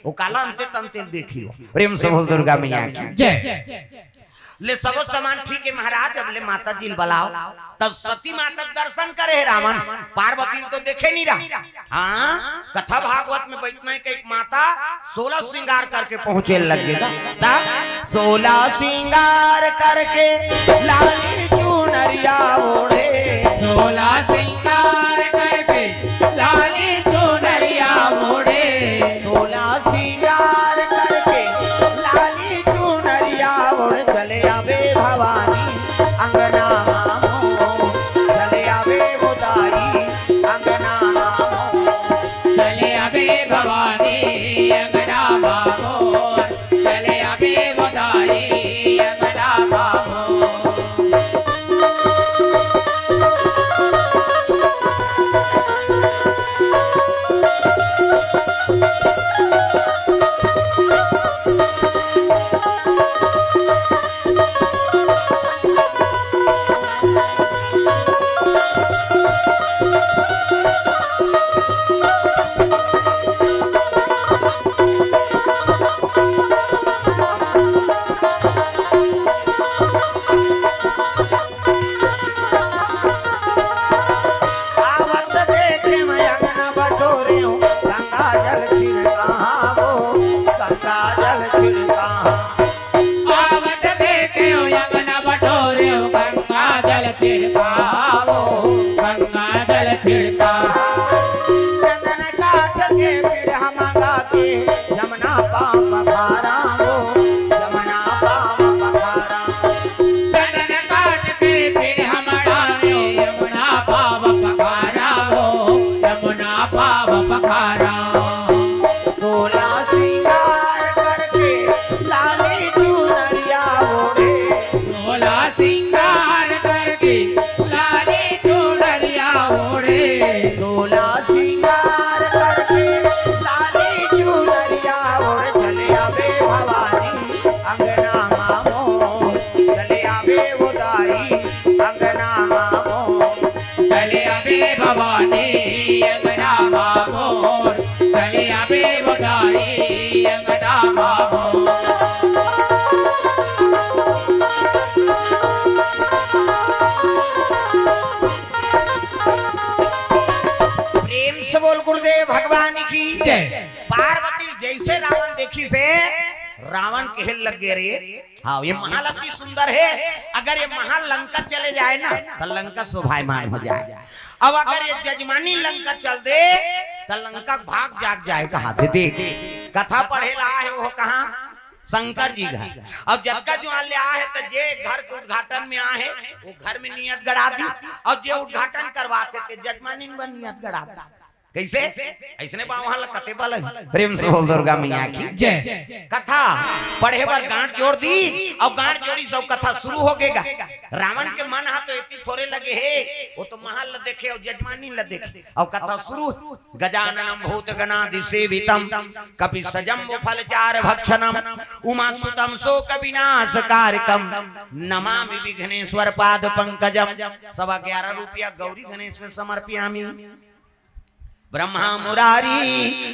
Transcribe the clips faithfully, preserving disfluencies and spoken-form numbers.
वो काला अंते तंते देखियो। प्रेम से बोल दुर्गा मैया की। जय। ले सबो सामान ठीक हे महाराज, अब ले माता जी ल बलाव। तब सती माता के दर्शन करे हे रावण, पार्वती ल तो देखे नहीं रहा। हाँ, कथा भागवत में बैठना है कि एक माता सोलह श्रृंगार करके पहुंचे लग गे। तब सोलह श्रृंगार करके लाली चुनरिया ओढ़े। सोलह श्रृंगार करके लाली चुनरिया ओढ़े। सोलह श्रृंगार करके लाली चुनरिया ओढ़ चले आवे भवानी अंगना मामो। चले आवे वो दाई अंगना मामो। चले आवे भवानी अंगना मामो। चले आवे वो दाई अंगना मामो। आवत देखे में अंगना बटोरे हूँ, गंगा जल छिड़कावो, गंगा जल छिड़कावो। आवत देखे हूँ, अंगना बटोरे हूँ, गंगा जल छिड़कावो, गंगा जल छिड़कावो। चंदन काठ के पीढ़ा मंगा के, जमुना पाँव पखारावो, जमुना पाँव पखारावो। चंदन काठ के पीढ़ा मंगा के, जमुना पाँव पखारावो, जमुना पाँव पखारावो। सोलह श्रृंगार करके लाली चुनरिया ओढ़े। सोलह श्रृंगार करके लाली चुनरिया ओढ़े। सोलह श्रृंगार करके लाली चुनरिया ओढ़ चले आवे भवानी अंगना मामो। चले आवे वो दाई अंगना मामो। चले आवे भवानी अंगना मामो। चले आवे वो दाई अंगना मामो। प्रेम से बोल गुरुदेव भगवान की जय। पार्वती जैसे रावण देखिस हे, रावण कहे लग गे, "रे, हाँ, ये महल अति सुंदर हे, अगर ये महल लंका चले जाए ना, त लंका शोभायमान हो जाए। अब अगर ये जजमानी लंका चल दे, त लंका भाग जाग जाए।" कहाथे देख, कथा पढ़े ला आए हे, वो कहाँ? शंकर जी घर। अब जतका जुआर ले आए हे, त जे घर के उद्घाटन में आए हे, वो घर में नियत गड़ा दिस, अउ जे उद्घाटन करवाथे, ते जजमानी बर नियत गड़ा दिस। कइसे? अइसने बावहा ल कते बल हे। प्रेम से बोल दुर्गा मैया की जय। कथा पढ़े बर गांठ जोड़ दिस, अउ गांठ जोड़िस अउ कथा शुरू हो गे गा। रावण के मन हा तो एती थोरे लगे हे, वो तो महल ल देखे अउ जजमानी ल देखे, अउ कथा शुरू। गजाननं भूतगणादिसेवितं कपित्थ जम्बूफलचारुभक्षणं उमासुतं शोकविनाशकारकं नमामि विघ्नेश्वर पाद पंकजम। सवा ग्यारह रुपया गौरी गणेश में समर्पयामि। ब्रह्मा मुरारी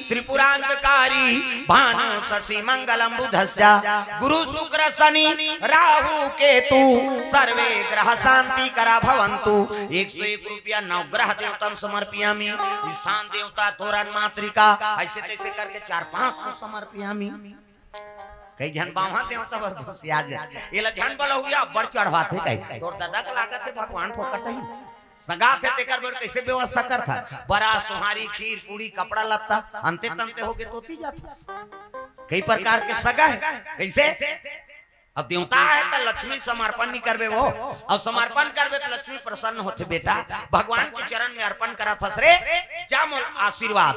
त्रिपुरांतकारी भानु शशि मंगलम बुधस्य गुरु शुक्र शनि राहु केतु सर्वे ग्रह शांति करा भवंतु। एक सौ एक रुपया नवग्रह देवतम समर्पयामि। स्थान देवता तोरण मातृका ऐसे तैसे करके चार पांच सौ समर्पयामि। कई झन बावहा देवता बर घुसिया जाय। एला झन बलहुआ बड़ चढ़वाथे कही। तोर ददा के लागत हे भगवान फोकट ही। सगा थे तेकर बर कइसे व्यवस्था करथा? बरा, सोहारी, खीर, पूड़ी, कपड़ा लत्ता, अंते तंते होके तोती जाथस। कई प्रकार के सगा हे। कइसे? अब देवता हे त लक्ष्मी समर्पण नहीं करबे वो। अब समर्पण करबे त लक्ष्मी प्रसन्न होथे बेटा। भगवान के चरण में अर्पण करत हस रे, जा मोर आशीर्वाद।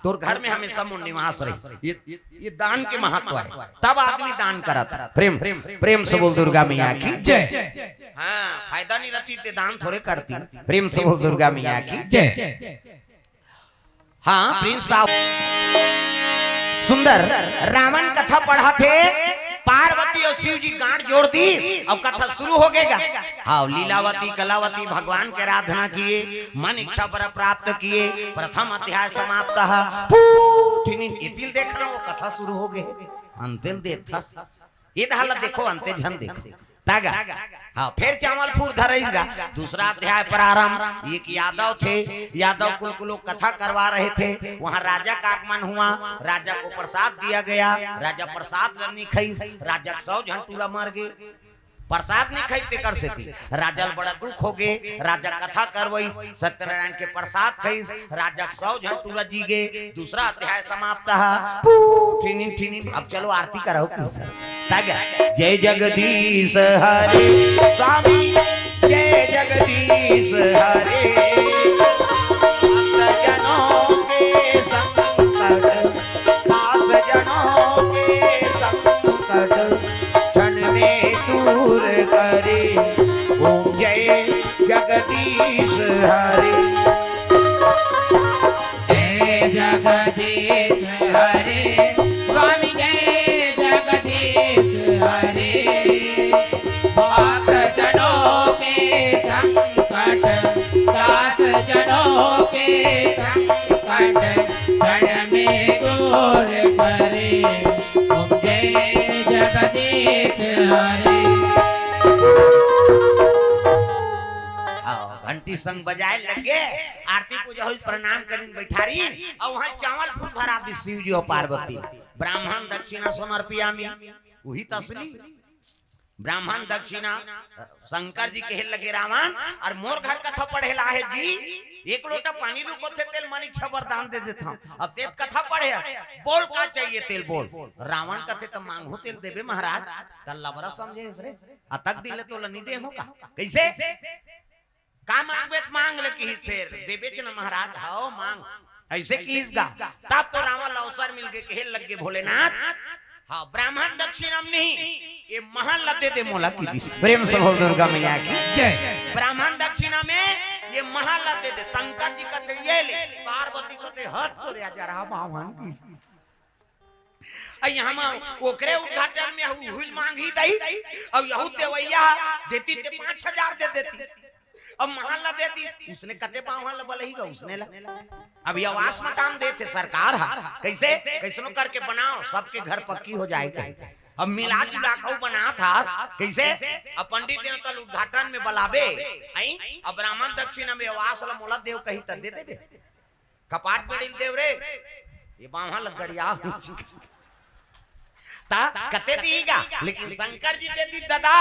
तोर घर में हमेशा मोर निवास रही। ये, ये दान के महत्व हे। तब आदमी दान करत। प्रेम, प्रेम से बोल दुर्गा मैया की जय। हाँ, फायदा नहीं रहती ते दान थोरे करती। प्रेम से बोल दुर्गा मैया की जय। हाँ, प्रेम से। सुंदर रावण कथा पढ़त हे, पार्वती अउ शिव जी गांठ जोड़ दिस अउ कथा शुरू हो गे गा। हाँ, लीलावती कलावती भगवान के आराधना किए, मन इच्छा वर प्राप्त किए, प्रथम अध्याय समाप्त हे। फूट पूछिनी, एती ल देखना, वो कथा शुरू हो गे हे। अंते ल देखथस, ये डहर ला देखो, अंते झन देखो। तगा, हाँ, फेर चावल फूर धरइस गा। दूसरा अध्याय प्रारंभ। एक यादव थे, यादव कुल कुल लोग कथा करवा रहे थे। वहाँ राजा का आगमन हुआ, राजा को प्रसाद दिया गया। राजा प्रसाद ल नी खइस, राजा के सौ झन टूरा मर गे। प्रसाद नी खइस तेकर सेती राजा ल बड़ा दुख हो गे। राजा कथा करवइस, सत्यनारायण के प्रसाद खइस, राजा के सौ झन टूरा जी गे। दूसरा अध्याय समाप्त ह। पू, ठिनिन, ठिनिन। अब चलो आरती कराओ। तग, जय जगदीश हरे स्वामी, जय जगदीश हरे। भक्तजनों के संकट, दास जनों के संकट, क्षण में दूर करे। ओम जय जगदीश हरे। जय जगदीश हरे, स्वामी जय जगदीश हरे। भक्त जनों के संकट, दास जनों के संकट, क्षण में दूर करे। ओम जय जगदीश हरे। आओ, घंटी संग बजाए लगे, आरती पूजा होइस, प्रणाम करिन, बैठारिन, अउ वहाँ चावल फूल भरा दिस शिव जी अउ पार्वती। ब्राह्मण दक्षिणा समर्पयामि, उही त असली ब्राह्मण दक्षिणा। शंकर जी कहे लगे, रावण, अरे मोर घर कथा पढ़े ला हे जी, एक लोटा पानी रुको थे, तेल मन इच्छा वरदान दे देथंव। अब तें कथा पढ़े हस, बोल का चाहिए तेल बोल। रावण कथे, त मांगहूं तेल देबे महाराज। त लबरा समझे हस रे, अतक दिन ले तोला नी दे हों का? कइसे? का मांगबे त मांग ले किहिस, फेर देबेच न महाराज, हव मांग, अइसे किहिस गा। तब तो रावण ल अवसर मिल गे, कहे लग गे भोलेनाथ, हाँ, ब्राह्मण दक्षिणा म नहीं, ये महल ला दे दे मोला किहिस। प्रेम से बोल दुर्गा मैया की जय। ब्राह्मण दक्षिणा में ये महल ला दे दे। शंकर जी कथे ये ले, पार्वती कथे हत तोरे, आजा रहा भगवान की। अ, यहाँ म ओकरे उद्घाटन में हु-, हुल मांगही दई, अउ यहू देवैया देती ते पाँच हजार दे देती। अब महल ला देती, उसने कते पाँव ला बलही गा, उसने ला। अब ये आवास म काम देथे सरकार हा, कइसे? कइसनो करके बनाओ, सबके घर पक्की हो जाए कहे। अब मिला जुला के अउ बनात हा, कइसे? अब पंडित देवता ल उद्घाटन में बलाबे, आई? अब ब्राह्मण दक्षिणा में आवास ला मोला देव कही त दे देबे। कपाट बेड़ी ल देव रे, ये बाम्हा ल गड़िया। ता कते दिही गा, लेकिन शंकर जी दे दिस दादा,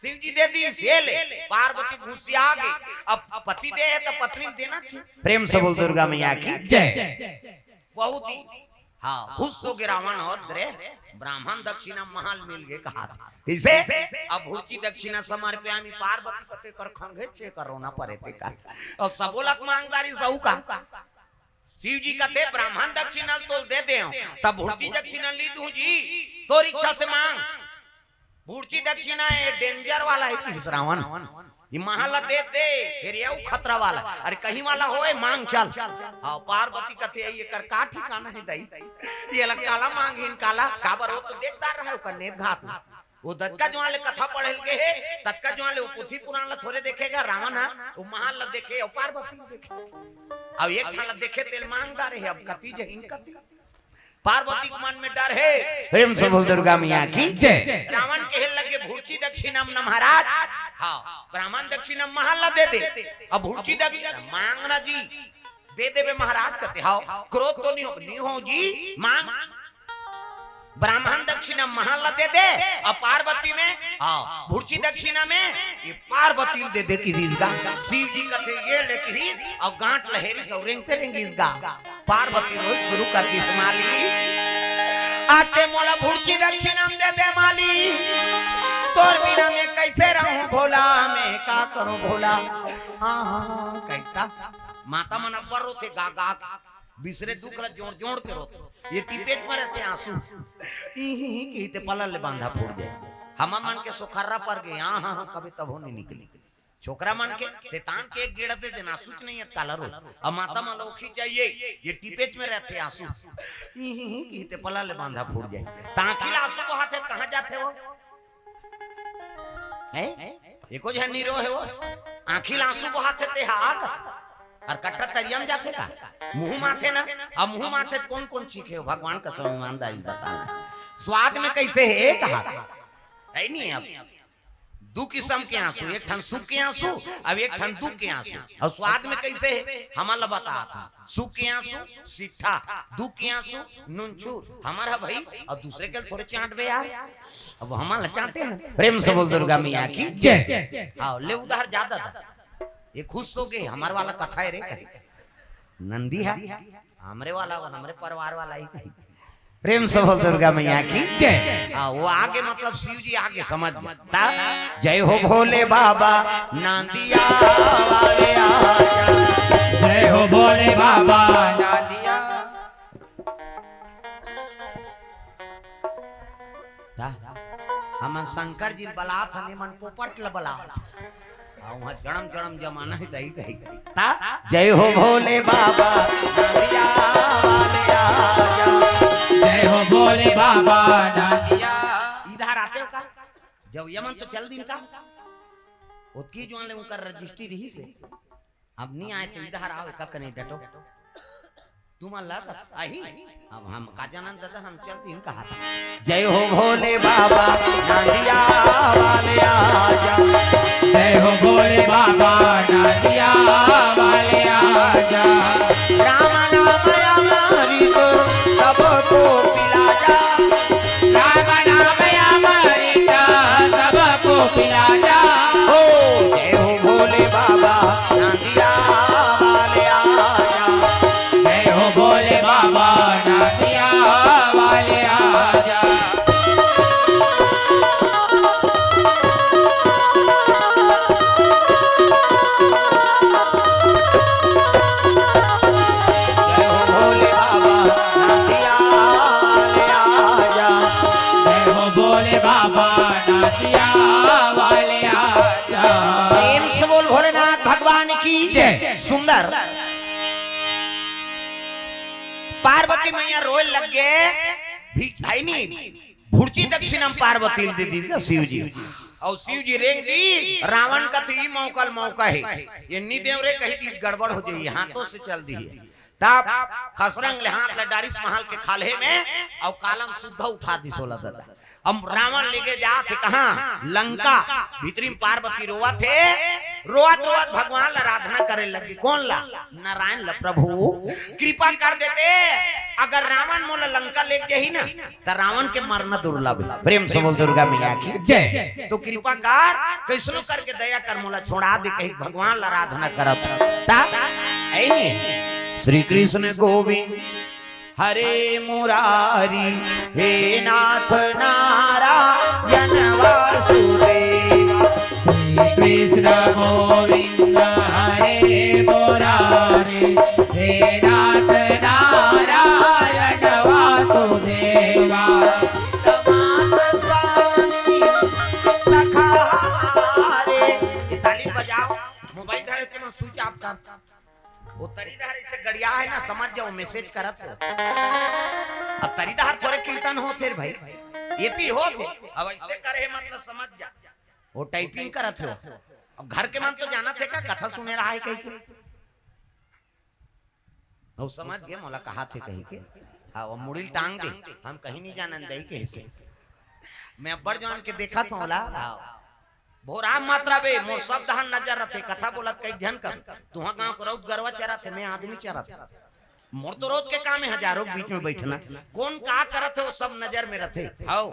शिव जी दे दिस, ये ले, पार्वती घुसिया गे। अब पति दे हे त पत्नी ल देना चाहिए। प्रेम से बोल दुर्गा मैया की जय। बहुत ही, हाँ, खुश हो गे रावण, होत रे, ब्राह्मण दक्षिणा महल मिल गे कहाथे। कइसे? अब भुर्ची दक्षिणा समर्पयामि, पार्वती कथे कर खंघे छे कर रोना परे ते का। अब सबो ला मांग डारिस सहू का। शिव जी कथे ब्राह्मण दक्षिणा ल तोल दे देंव, तब भुर्ची दक्षिणा ल नी दूं जी, तोर इच्छा से मांग। भुर्ची दक्षिणा ये danger वाला हे किहिस रावण। ये महल ला दे दे, फेर ये अउ खतरा वाला। अरे कहीं वाला होय, मांग चल। हाँ, पार्वती कथे, "ये कर का ठिकाना हे दई? ये ला काला मांगहिन काला?" काबर वो तो देखदार रहे, ओकर नेत घात ला। वो दतका जुवार ले कथा पढ़े ल गे हे, ततका जुवार ले वो पुथी पुराण ला थोरे देखे गा रावण हा, वो महल ला देखे, अउ पार्वती ल देखे। अउ एक ठन ला देखे तेल मांग डारे हे, अब कती जहिन कती। पार्वती के मन में डर हे। प्रेम से बोल दुर्गा मैया की जय। रावण कहे लगे, "भुर्ची दक्षिणा म न महाराज।" हाँ, ब्राह्मण दक्षिणा महल ला दे दे। अब भुर्ची दक्षिणा मांगना जी, दे देबे महाराज कथे, "हव, क्रोध तो नी हो।" "नी हो जी, मांग।" ब्राह्मण दक्षिणा महल ला दे दे, अउ पार्वती में, हाँ, भुर्ची दक्षिणा में ये पार्वती ल दे दे किहिस गा। शिव जी कथे ये ले किहिस, अउ गांठ ल हेरिस अउ रेंगते रेंगिस गा। पार्वती रोय शुरू कर दिस, "माली, अते मोला भुर्ची दक्षिणा म दे दे माली, तोर बिना मैं कइसे रहूं भोला, मैं का करूं भोला।" हाँ, हाँ, हाँ, कहिथे। माता मन अब्बड़ रोथे गा गा के, बिसरे दुख ला जोड़ जोड़ के रोथे। ये टिपेच म रहिथे आंसू। इही ही कहिथे पलल ले बांधा फूट जाय। हमर मन के सोखर्रा पर गे, हाँ, हाँ, हाँ, कबे तभो नी निकली। छोकरा मन के, ते तान के एक गेड़ा दे देना, आंसू च नहीं हे, काला रो। अब माता मन ल ओखी चाहिए, ये टिपेच म रहिथे आंसू। इही ही कहिथे पलल ले बांधा फूट जाय। त आंखी ला आंसू बहाथे, कहाँ जाथे वो? हैं? एको झन नी रोहे वो। आंखी ला आंसू बहाथे ते हा। अउ कट्टा तरिया में जाथे का? मुंह माथे ना। अब मुंह माथे त कोन कोन चीखे हो? भगवान कसम ईमानदारी बताना। स्वाद में कइसे हे कहा? हे नहीं अब। दू किसम के आंसू, एक ठन सुख के आंसू, अब एक ठन दुख के आंसू। अउ स्वाद में कइसे हे? हमन ल बतात हंव। सुख के आंसू सिट्ठा, दुख के आंसू नूनछूर। हमर ह भई, अउ दूसरे के ल थोरे चांटबे यार। अब हमन ल चांटे हन। प्रेम से बोल दुर्गा मैया की। जय। हाँ, ले उधार जादा दा। ये खुश होगे, हमर वाला कथा हे रे कही। नंदी हे, हमरे वाला, वो हमरे परिवार वाला ही कही। प्रेम से बोल दुर्गा मैया की। जय। हाँ, वो आगे मतलब शिव जी आगे समझ में। ता, जय हो भोले बाबा, नांदिया वाले आजा। जय हो भोले बाबा, नांदिया। ता, हमन शंकर जी ल बलात हन, एमन पोपट ल बलात। अउ उहाँ जन्म जन्म जमाना हे दई दई। ता, जय हो भोले बाबा, नांदिया वाले आजा। जय हो भोले बाबा, नांदिया। इधर आते हो का? जब यमन तो चल दिन का, ओतकी जुवान ले उनकर रजिस्ट्री रहिसे। अब नहीं आए तो इधर आओ, का करें डटो। तुमन ला कथा आही? अब हम का जानन दादा, हम चलती हन कहा था। जय हो भोले बाबा, नांदिया वाले आजा। जय हो भोले बाबा, नांदिया वाले आजा। राम नाम अमृत सबको पिला जा। राम नाम अमृत सबको पिला जा। हो जय हो भोले बाबा, नांदिया वाले आजा। जय हो भोले बाबा, नांदिया वाले आजा। जय हो भोले बाबा, नांदिया वाले आजा। जय हो भोले बाबा, नांदिया वाले आजा। प्रेम से बोल भोलेनाथ भगवान की जय। सुंदर। पार्वती मैया रोए लग गे। भी-, भाई नी, भुड़ची दक्षिणा म पार्वती ल दे दीस ना शिव जी। अउ शिव जी रेंग दीस, रावण कथे ई मौका ल मौका हे, ये नी देव रे कहि दीस गड़बड़ हो जाही, हाथों से चल दिही। तब खसरंग ले हाथ ल डारिस महल के खाल्हे में, अउ कालम सुद्धा उठा दीस ओला दादा। अब रावण लेगे जात हे कहाँ? लंका। भीतरी म पार्वती रोवत हे, रोवत रोवत भगवान ल आराधना करे लग गे। कोन ला? नारायण ल। प्रभु कृपा कर देते, अगर रावण मोला लंका लेग जाही ना, त रावण के मरना दुर्लभ हे। प्रेम से बोल दुर्गा मैया की जय। तो कृपा कर, कइसनो करके दया कर, मोला छोड़ा दे, कहि भगवान ल आराधना करत। ता हे नी? श्री कृष्ण गोविंद हरे मुरारी, हे नाथ नारायण वासुदेवा। श्री कृष्ण गोविंद हरे मुरारी, हे नाथ नारायण वासुदेवा। मात स्वामी सखा हमारे। ये ताली बजाओ, मोबाइल धरे के मन स्विच ऑफ कर। वो तरी डहर ऐसे गड़िया हे ना, समझ जाओ, मैसेज करत हो। अब तरी डहर थोरे कीर्तन होथे रे भाई, एती होथे। अब ऐसे करे हे मतलब समझ जा, वो टाइपिंग करत हो। अब घर के मन तो जानथे का कथा सुने रहा हे कहि के। वो समझ गे मोला कहाथे कहि के। हाँ, वो मुड़ी ल टांग दे, हम कहीं नहीं जानन दई कहिसे। मैं अब्बड़ जवान के देखत हों ओला। हाँ। भोराम मत रबे, मोर सब डहर नजर रथे, कथा बोलत कई झन कम। तुहा गांव के रउत गरवा चरत हे, मैं आदमी चरत हे। मोर तो रोज के काम हे हजारों के बीच में बैठना। कोन का करत हे, वो सब नजर में रथे। हव,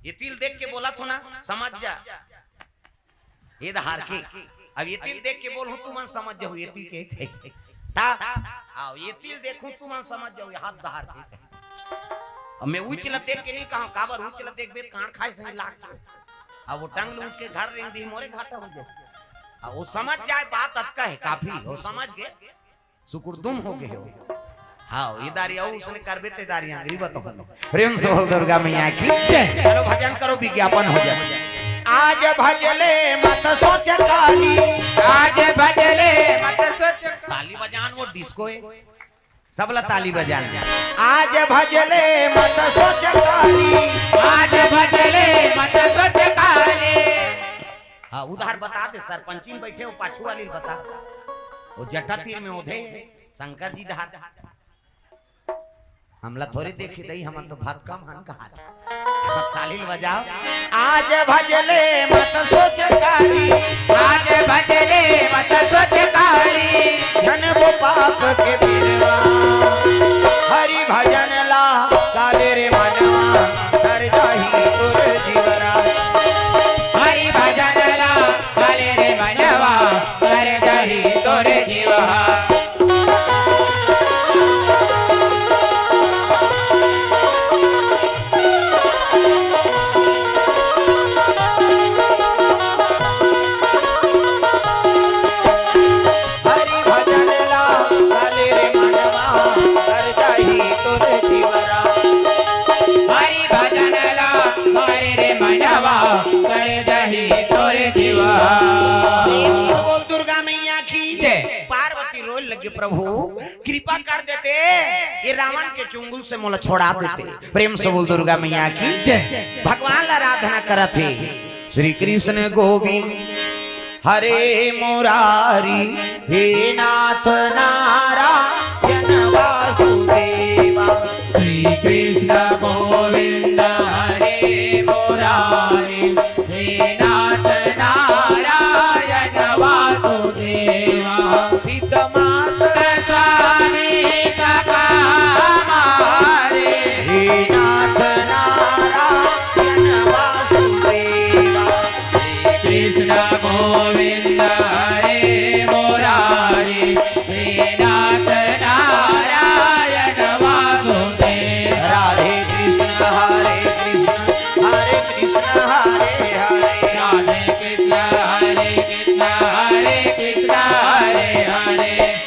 एती ल देख के बोलत हों ना, समझ जा। ये डहर के, अब एती ल देख के बोलहूं, तुमन समझ जाहू, एती के। ता, आओ, एती ल देखहूं, तुमन समझ जाहू, ये हाथ डहर के। अब मैं उच ल देख के नहीं कहूं, काबर उच ल देखबे त कांड़ खाए सही लागथे। अब वो टंग ल उठ के घर रेंग दिही, मोरे घाटा हो जाय। अब वो समझ जाय, बात अतका हे, काफी, वो समझ गे, सुकुरदुम हो गे हो। हाँ, ये दारी अउ उसने करबे ते दारी आंगरी बताहूं। प्रेम से बोल दुर्गा मैया की जय। चलो भजन करो, विज्ञापन हो जाय। आज भजले मत सोच काली। आज भजले मत सोच काली। ताली बजान, वो डिस्को हे। सबला ताली बजान। आज भजले मत सोच काली। आज भजले मत सोच काली। हाँ, उधार बता दे, सरपंची में बैठे हो, पाछू वाली बता। वो जटा तीर में ओधे शंकर जी धार। हमला थोड़ी देखी दई, हमन तो भात कम हन कहा था। ताली ल बजाओ। आज भजले मत सोच कारी, आज भजले मत सोच कारी, झन वो पाप के बिरवा। हरि भजन ला काले रे मनवा, तर जाही तोर जीवरा। हरि भजन ला काले रे मनवा, तर जाही तोर जीवरा। हरि भजन ला काले रे मनवा, तर जाही तोर जीवरा। हरि भजन ला काले रे मनवा, तर जाही तोर जीवरा। प्रेम से बोल दुर्गा मैया की जय। पार्वती रोए लगे, प्रभु कृपा कर देते, ये रावण के चुंगल से मोला छोड़ा देते। प्रेम से बोल दुर्गा मैया की जय। भगवान ला आराधना करत हे। श्री कृष्ण गोविंद हरे मुरारी, हे नाथ नारायण वासुदेवा। श्री कृष्ण गोविंद हरे मुरारी, हे नाथ नारायण वासुदेवा। पिता माता स्वामी सखा हमारे, हे नाथ नारायण वासुदेवा। कृष्ण गोविंद हरे मुरारी, हे नाथ नारायण वासुदेव। राधे कृष्ण हरे कृष्ण, हरे कृष्ण हरे हरे। राधे कृष्ण हरे कृष्ण, हरे कृष्ण हरे हरे।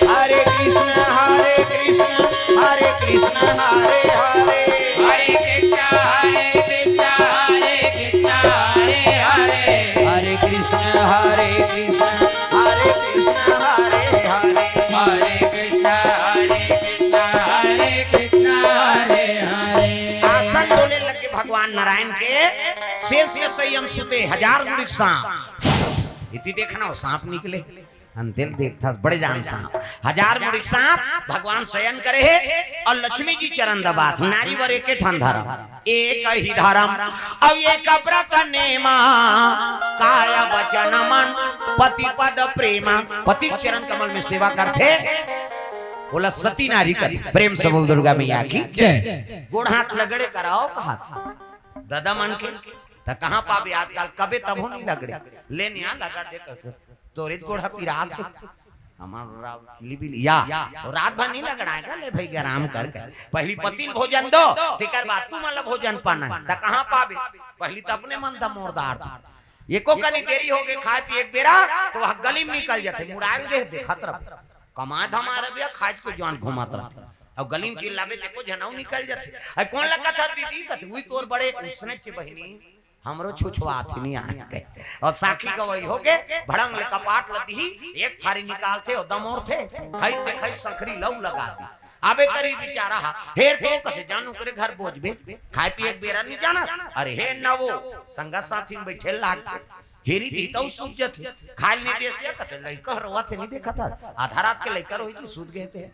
हरे कृष्ण हरे कृष्ण, हरे कृष्ण हरे हरे। हरे कृष्ण हरे कृष्ण, हरे कृष्ण हरे हरे। हरे कृष्ण हरे कृष्ण, हरे कृष्ण हरे हरे। हरे कृष्ण हरे कृष्ण, हरे कृष्ण हरे हरे। आसन डोले लगे भगवान नारायण के, शेष में संयम सुते हजार मुड़ी सांप। इति देखना हो सांप निकले। अंतिम देखथस बड़े जान सांप, हजार मुड़ी सांप, भगवान शयन करे हे अउ लक्ष्मी जी चरण दबात। नारी बर एके ठन धरम, एक ही धरम अउ एक व्रत नेमा, काय वचन मन पति पद प्रेमा। पति चरण कमल में सेवा करथे, ओला सती नारी कथे। प्रेम से बोल दुर्गा मैया की जय। गोड़ हाथ लगड़े कराओ कहा था ददा मन के, त कहाँ पाबे आजकल, कबे तभो नहीं लगड़े, ले निया लगा दे कर। तोरे गोड़ ह पिरात हे। हमर राव किली बिली या, तो रात भर नहीं लगड़ाएगा, ले भई आराम कर कर। पहली पति ल भोजन दो, तेकर बाद तुमन ला भोजन पाना हे। त कहाँ पाबे? पहली त अपने मन दा मोर दार था। एको कनी देरी हो गए खाए पिए एक बेरा, तो वह गली में निकल जाते, मुड़ाल गए देखत रह। कमाए धमाए रह बिया, खाए के जान घुमात रह। अब गली में चिल्लाबे, देखो जनऊ निकल जाते। अरे कौन लगत था दीदी? कहते, "उही तोर बड़े उसने चे बहिनी।" हमरो छुछुआत ही नहीं आए। और साखी गवई हो के भड़ंग ले कपाट ल दिही, एक थारी निकालथे और दमोरथे, खई ते खई संखरी लऊ लगा दी। आबे करी बेचारा हा, हेर तो कथे जानू करे घर बोझबे, खाए पिए के बेरा नहीं जाना। अरे हे नवो, संगत साथी में बैठे लागथे, हेरी दी तऊ सूत जथे, खाए नहीं देसिया कथे लइका रोवत हे नहीं देखत हा, आधा रात के लइका रोई जी सूत गए थे।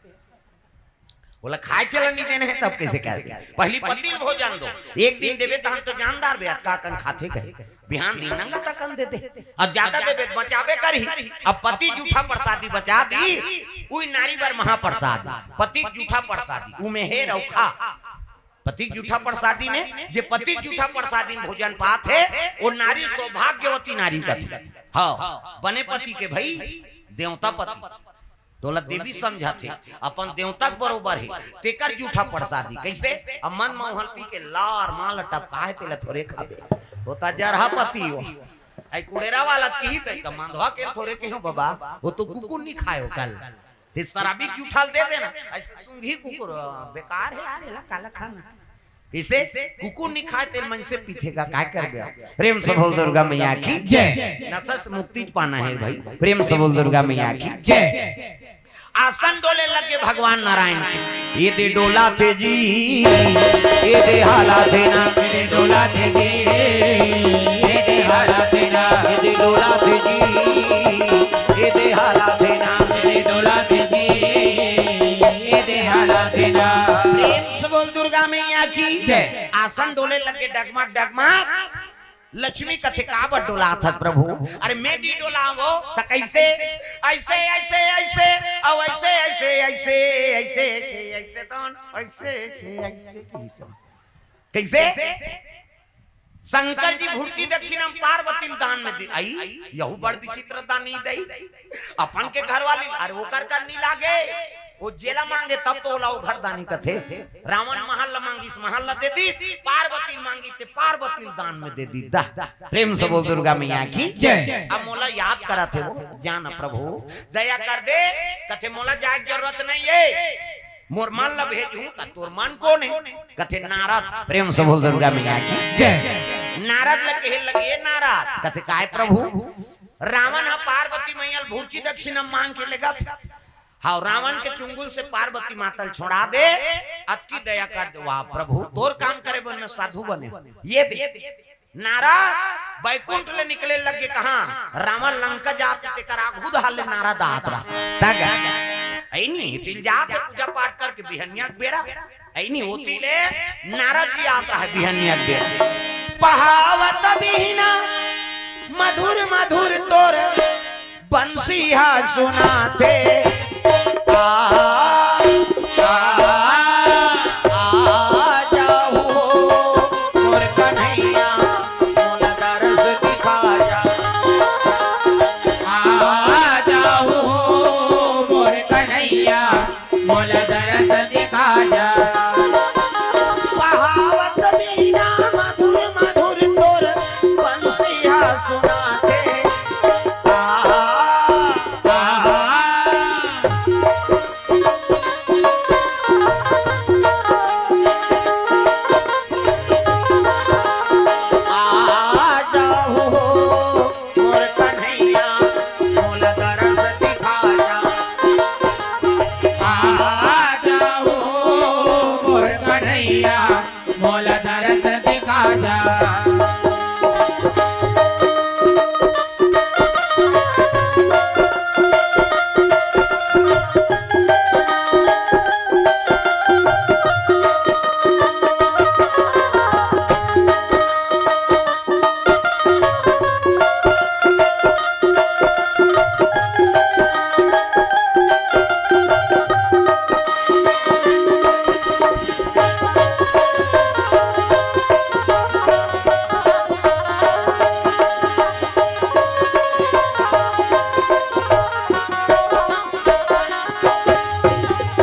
बोला, "खाए चलन नहीं देने हैं, तब कैसे कह दे? पहली पति ल भोजन दो, एक दिन देबे, तहन तो जानदार बे, अतका कन खाथे कहे, बिहान दिन नंगा तकन दे दे, अब ज्यादा देबे, तो बचाबे करही।" अब पति जूठा प्रसादी बचा दी, उही नारी बर महाप्रसाद, पति जूठा प्रसादी, उमे हे रौखा। पति जूठा प्रसादी में, जे पति जूठा प्रसादी में भोजन पात हे, वो नारी सौभाग्यवती नारी कथे। हाँ, बने पति के भई, देवता पति। तोला देवी समझत हे, अपन देवता के बरोबर हे, तेकर जूठा प्रसादी। कैसे? अब मन मौहल पी के लार माल टपका हे, तेला थोरे खाबे। वो त जरहा पति हो। आई कुड़ेरा वाला किही त, त मंधवा के थोरे के हो बाबा, वो तो कुकुर नहीं खायो कल। ते शराबी के जूठा ल दे देना। आई सूंघी कुकुर, बेकार हे यार, एला काला खाना। इसे कुकुर नहीं खाए तेल मन से पीथेगा, काय करबे? प्रेम से बोल दुर्गा मैया की जय। नशा से मुक्ति पाना है भाई, प्रेम से बोल दुर्गा मैया की जय। आसन डोले लगे भगवान नारायण के, ये दे डोला थे जी, ये दे हाला थे ना। ये दे डोला थे जी, ये दे हाला थे ना। ये दे डोला थे जी, ये दे हाला थे ना। ये दे डोला जय। आसन डोले लगे डगमग डगमग। लक्ष्मी कथे, "काबर डोलात हस प्रभु?" "अरे मैं नी डोलावंव त कइसे?" "अइसे, अइसे, अइसे, अउ अइसे, अइसे, अइसे, अइसे, अइसे, अइसे, अइसे, तौन, अइसे, अइसे, अइसे, कइसे?" कइसे? शंकर जी भुरची दक्षिणा म पार्वती ल दान में दे, अई, यहू बड़ विचित्र दानी दई। अपन के घरवाली, अरे ओकर कर नी लागे, ओ जेला मांगे तब तो ओला ओघर दानी कथे। रावण महल ल मांगिस, महल ल दे दीस, पार्वती ल मांगिस ते पार्वती ल दान में दे दीस। दा, प्रेम से बोल दुर्गा मैया की जय। अब मोला याद कराथे वो, जा न प्रभु, दया कर दे, कथे मोला जाए के जरूरत नइ हे। मोर मन ल भेजहूं त तोर मन कोन हे? कथे नारद। प्रेम से बोल दुर्गा मैया की जय। नारद ल कहे लगे, "ए नारद।" कथे, "काय प्रभु?" "रावण ह पार्वती मैया ल भुरची दक्षिणा मांग के लेगत हे। हां, रावण के चुंगुल से पार्वती माता ल छोड़ा दे, अतकी दया कर दे।" "वाह प्रभु, तोर काम करे बर मैं साधु बने, ये दे।" नारद बैकुंठ ले निकले लगे, कहां? रावण लंका जात, तेकर आघू डहर ले नारद आत रहा। तग अइनी, तिल जात हे पूजा पाठ करके बिहनिया के बेरा। अइनी ओती ले नारद जी आत रहा बिहनिया के बेरा। पहावत बीना मधुर मधुर तोर बंसी हा सुनाथे। आ, आ, आ जाहू मोर कन्हैया, मोला दरस दिखा जा। आ जाहू मोर कन्हैया, मोला दरस दिखा जा। पहावत बीना मधुर मधुर तोर बंसिया सुनाथे। आ, आ, आ जाहू मोर कन्हैया, मोला दरस दिखा जा। आ जाहू मोर कन्हैया, मोला दरस दिखा जा।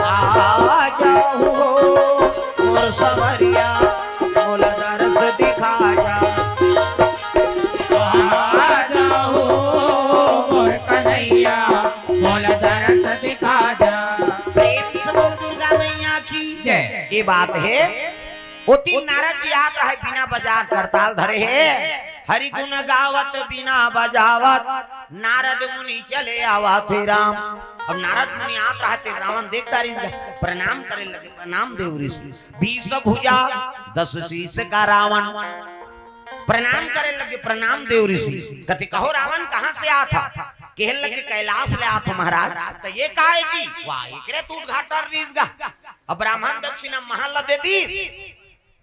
आ जाहू मोर संवरिया, मोला दरस दिखा जा। आ जाहू मोर कन्हैया, मोला दरस दिखा जा। प्रेम से बोल दुर्गा मैया की जय। ये बात हे, ओती नारद जी आत रहे, बीना बजात करताल धरे हे, हरि गुण गावत बीना बजावत, नारद मुनि चले आवत हे राम। अब नारद मुनि आत रहे ते रावण देख डारिस गा, प्रणाम करे लगे, "प्रणाम देव ऋषि।" बीस भुजा दस शीश का रावण प्रणाम करे लगे, "प्रणाम देव ऋषि।" कथे, "कहो रावण, कहां से आत हव?" कहे लगे, "कैलाश ले आत हंव महाराज।" "त ये काय जी?" वाह, एकरे त उद्घाटन रिहिस गा। अब ब्राह्मण दक्षिणा महल ला दे दीस,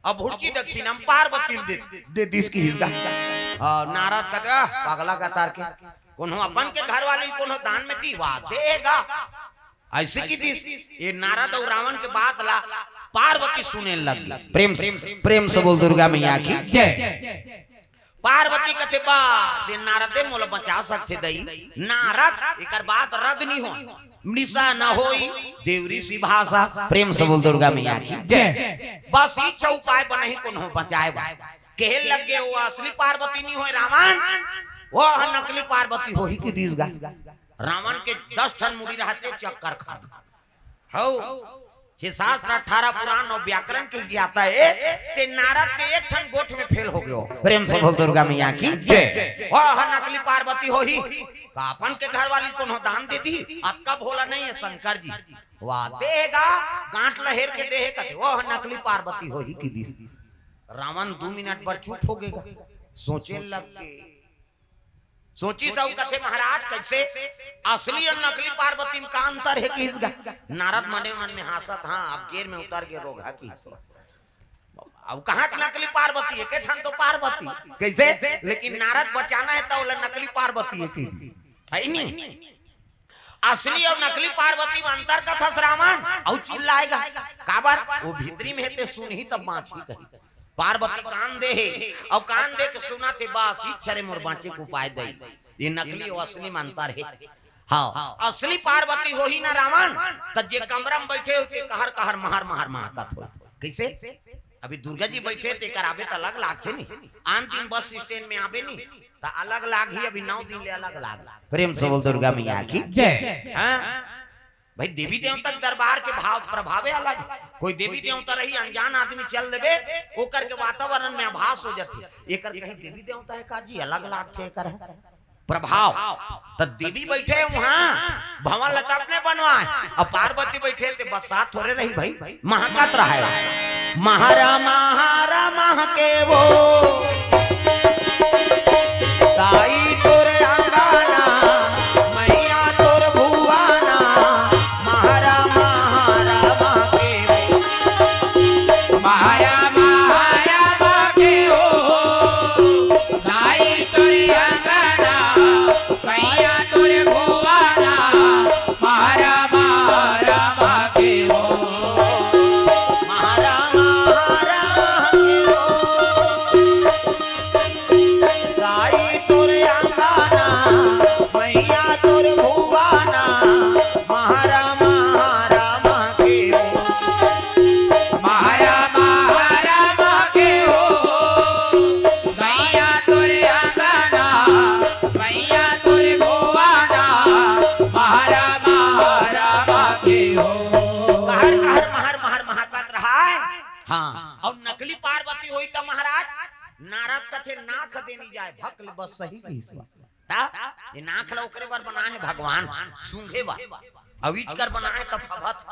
अब भुरची दक्षिणा म पार्वती ल दे, दे दीस किहिस गा। अ, नारद कथे, "आह, पगला गतर के, कोनो अपन के घरवाली ल कोनो दान में दी, वाह, दे गा।" अइसे कि दिस, ये नारद अउ रावण के बात ला पार्वती सुने लग गे। प्रेम से, प्रेम से बोल दुर्गा मैया की जय। पार्वती कथे, "बस, ये नारदे मोला बचा सकथे दई।" नारद, एकर बात रद नी हो, "मृषा न होई देव ऋषि भाषा।" प्रेम से बोल दुर्गा मैया की जय। बस इच्छा उपाय बनही कोनो बचाए बा। कहे लग गे, "वो असली पार्वती नी होय रावण, वो ह नकली पार्वती होही" किहिस गा। रावण के दस ठन मुड़ी रहते चक्कर खा गे। हौ, छह शास्त्र, अठारह पुराण अउ व्याकरण के ज्ञाता हे, ते नारद के एक ठन गोठ में फेल हो गयो। प्रेम से बोल दुर्गा मैया की जय। ओ ह नकली पार्वती होही, का अपन के घरवाली कोनो दान दे दी? अतका भोला नहीं है शंकर जी। वाह, देगा, गांठ लहेर के देहे कथे, ओ ह नकली पार्वती होही किहिस। रावण दू मिनट बर चुप हो गे गा, सोचे लग गे। सोचिस अउ कथे, "महाराज, कइसे असली अउ नकली पार्वती म का अंतर हे?" किहिस गा। नारद मने मन में हांसत, "हां, अब गेर में उतर गे रोगहा" किहिस। अब कहाँ के नकली पार्वती, एके ठन तो पार्वती। कैसे? लेकिन नारद बचाना हे त ओला नकली पार्वती हे कहि दिस। हे नी? असली अउ नकली पार्वती म अंतर कथस रावण, अउ चिल्लाय गा। काबर? ओ भीतरी म हे ते सुनही तब बाँचही कहि। पार्वती कान दे हे, अउ कान दे के सुनत हे, बस इच्छा रे मोर बाँचे के उपाय दे। ये नकली अउ असली म अंतर हे। हाँ, असली पार्वती होही ना रावण, त जे कमरा म बइठे होही ते कहर कहर महर महर महकत होही। कइसे? अभी दुर्गा जी बइठे हे, तेकर आबे त अलग लागथे नी। आन दिन बस स्टैंड म आबे नी, त अलग लागही, अभी नौ दिन ले अलग लाग। प्रेम से बोल दुर्गा मैया की। जय। हाँ? भाई, देवी देवता के दरबार के भाव प्रभावे अलग। कोई देवी देवता रही, अनजान आदमी चल देबे, ओकर के वातावरण म आभास हो जाथे। एकर कहीं देवी देवता हे का जी, अलग लागथे एकर हे। प्रभाव। त देवी बइठे हे उहाँ, भवन ल त अपने बनवाए, अउ पार्वती बइठे हे ते बस साथ थोरे रही भाई, महकत रहय। महरा महरा महके वो, दाई तोर अंगना, मैया तोर भुवना, महरा महरा महके वो। महरा महरा महके वो, दाई तोर अंगना, मैया तोर भुवना, महरा महरा महके वो। महरा महरा महके वो। दाई तोर अंगना, मैया तोर भुवना, महरा महरा महके वो। महरा महरा महके वो, मैया तोर अंगना, मैया तोर भुवना, महरा महरा महके वो। कहर कहर महर महर महकत रहय। हाँ, अउ नकली पार्वती होही त महाराज, नारद कथे नाक दे नी जाय, भक ले बस सही कहिस बा। त ये नाक ल ओकरे बर बनाए हे भगवान, सूंघे बर। अउ इच कर बनाए हे त फबत।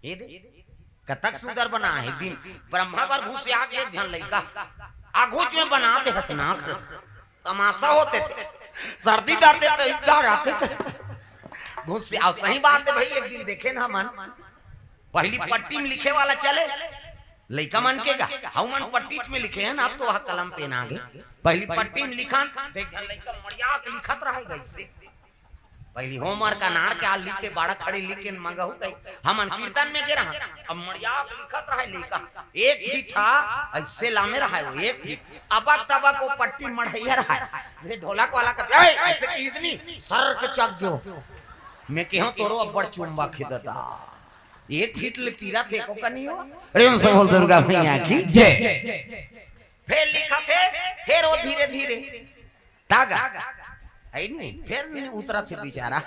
ये दे, कतक सुंदर बनाए हे। एक दिन ब्रह्मा बर घुसिया गे एक झन लइका, आघूच म बना दे हस नाक ल। तमाशा होथे ते, सर्दी धरथे ते, इधर आथे ते। घुसिया, अउ सही बात हे भाई, एक दिन देखेन हमन, पहिली पट्टी म लिखे वाला चले, लइका मन के गा, हमन पट्टीच म लिखे हन, अब तो वह कलम पेन आगे। पहिली पट्टी म लिखन, त एक झन लइका मड़िया के लिखत रहय गा अइसे। पहिली होमवर्क अनार के आल लिख के, बाड़ा खड़े लिख के मंगहू कहि, हमन कीर्तन म गे रहन, अब मड़िया के लिखत रहय लइका, एक फीट हा, अइसे लामे रहय वो, एक फीट, अबक तबक वो पट्टी मढ़इया रहय, ये ढोलक वाला कथे, "ए, अइसे कहिस नी, सर के चक गयो।" मैं केहेंव तोरो अब्बड़ चुम्बक हे ददा। एक फीट ले तीरत हे, एको कनी हो। प्रेम से बोल दुर्गा मैया की। जय। फेर लिखत हे, फेर वो धीरे धीरे। तागा। हे नी, फेर नी उतरत हे बेचारा।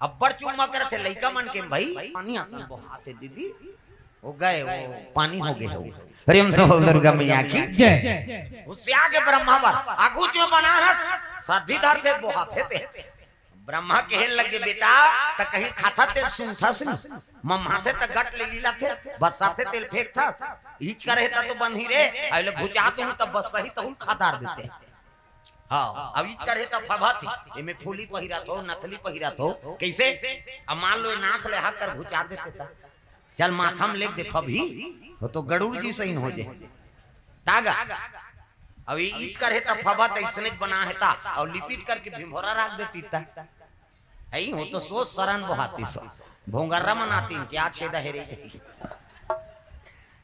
अब्बड़ चुम्मा करत हे, लइका मन के भाई, पानी असन बोहात हे दीदी। वो गए, वो पानी हो गे हो। प्रेम से बोल दुर्गा मैया की। जय। घुसिया गे ब्रह्मा बर, आघूच म बना हस, सर्दी धरथे बोहाथे ते। ब्रह्मा कहे लगे, "बेटा, त कहीं खाथा तेल सूंघथस नी, मम्हाथे त गट ले लीलाथे, बस्साथे तेल फेंकथस, इच करे त तो बनही रे, अइले भुजा दूँ त बस्सही तहूँ ल खा डार देते।" हाँ, अब इच करे त फबत हे, एमे फूली पहिरत हो, नथली पहिरत हो, कइसे? अब मान लो, ये नाक ले हक कर भुजा देते त, चल माथा म लेग दे फबही, वो तो गरुड़ जी सही हो जाय। तागा। अब ये इच करे त फबत अइसने बना हे ता, अउ लिपिट करके भिंभोरा राख देती ता। हे, वो तो सोच सरन बोहातिस। भोंगर्रा मनातिन, क्या छेदा हे रे।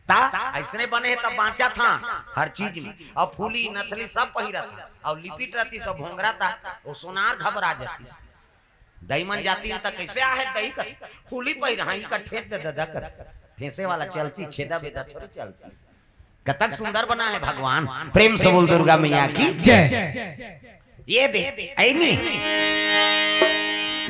ता, अइसने बने हे तब बाँचत हन, हर चीज म। अउ फूली, नथली सब पहिरत हन। अउ लिपिट रहतिस, सब भोंगरा ता, वो सोनार घबरा जातिस। दई मन जातिन त कइसे आहे दई कथे, फूली पहिरहा, इकर ठेंस दे ददा कथे। ठेंसे वाला चलतिस, छेदा बेदा थोरे चलतिस। कतक सुंदर बना हे भगवान। प्रेम से बोल दुर्गा मैया की। जय। ये दे, अइनी।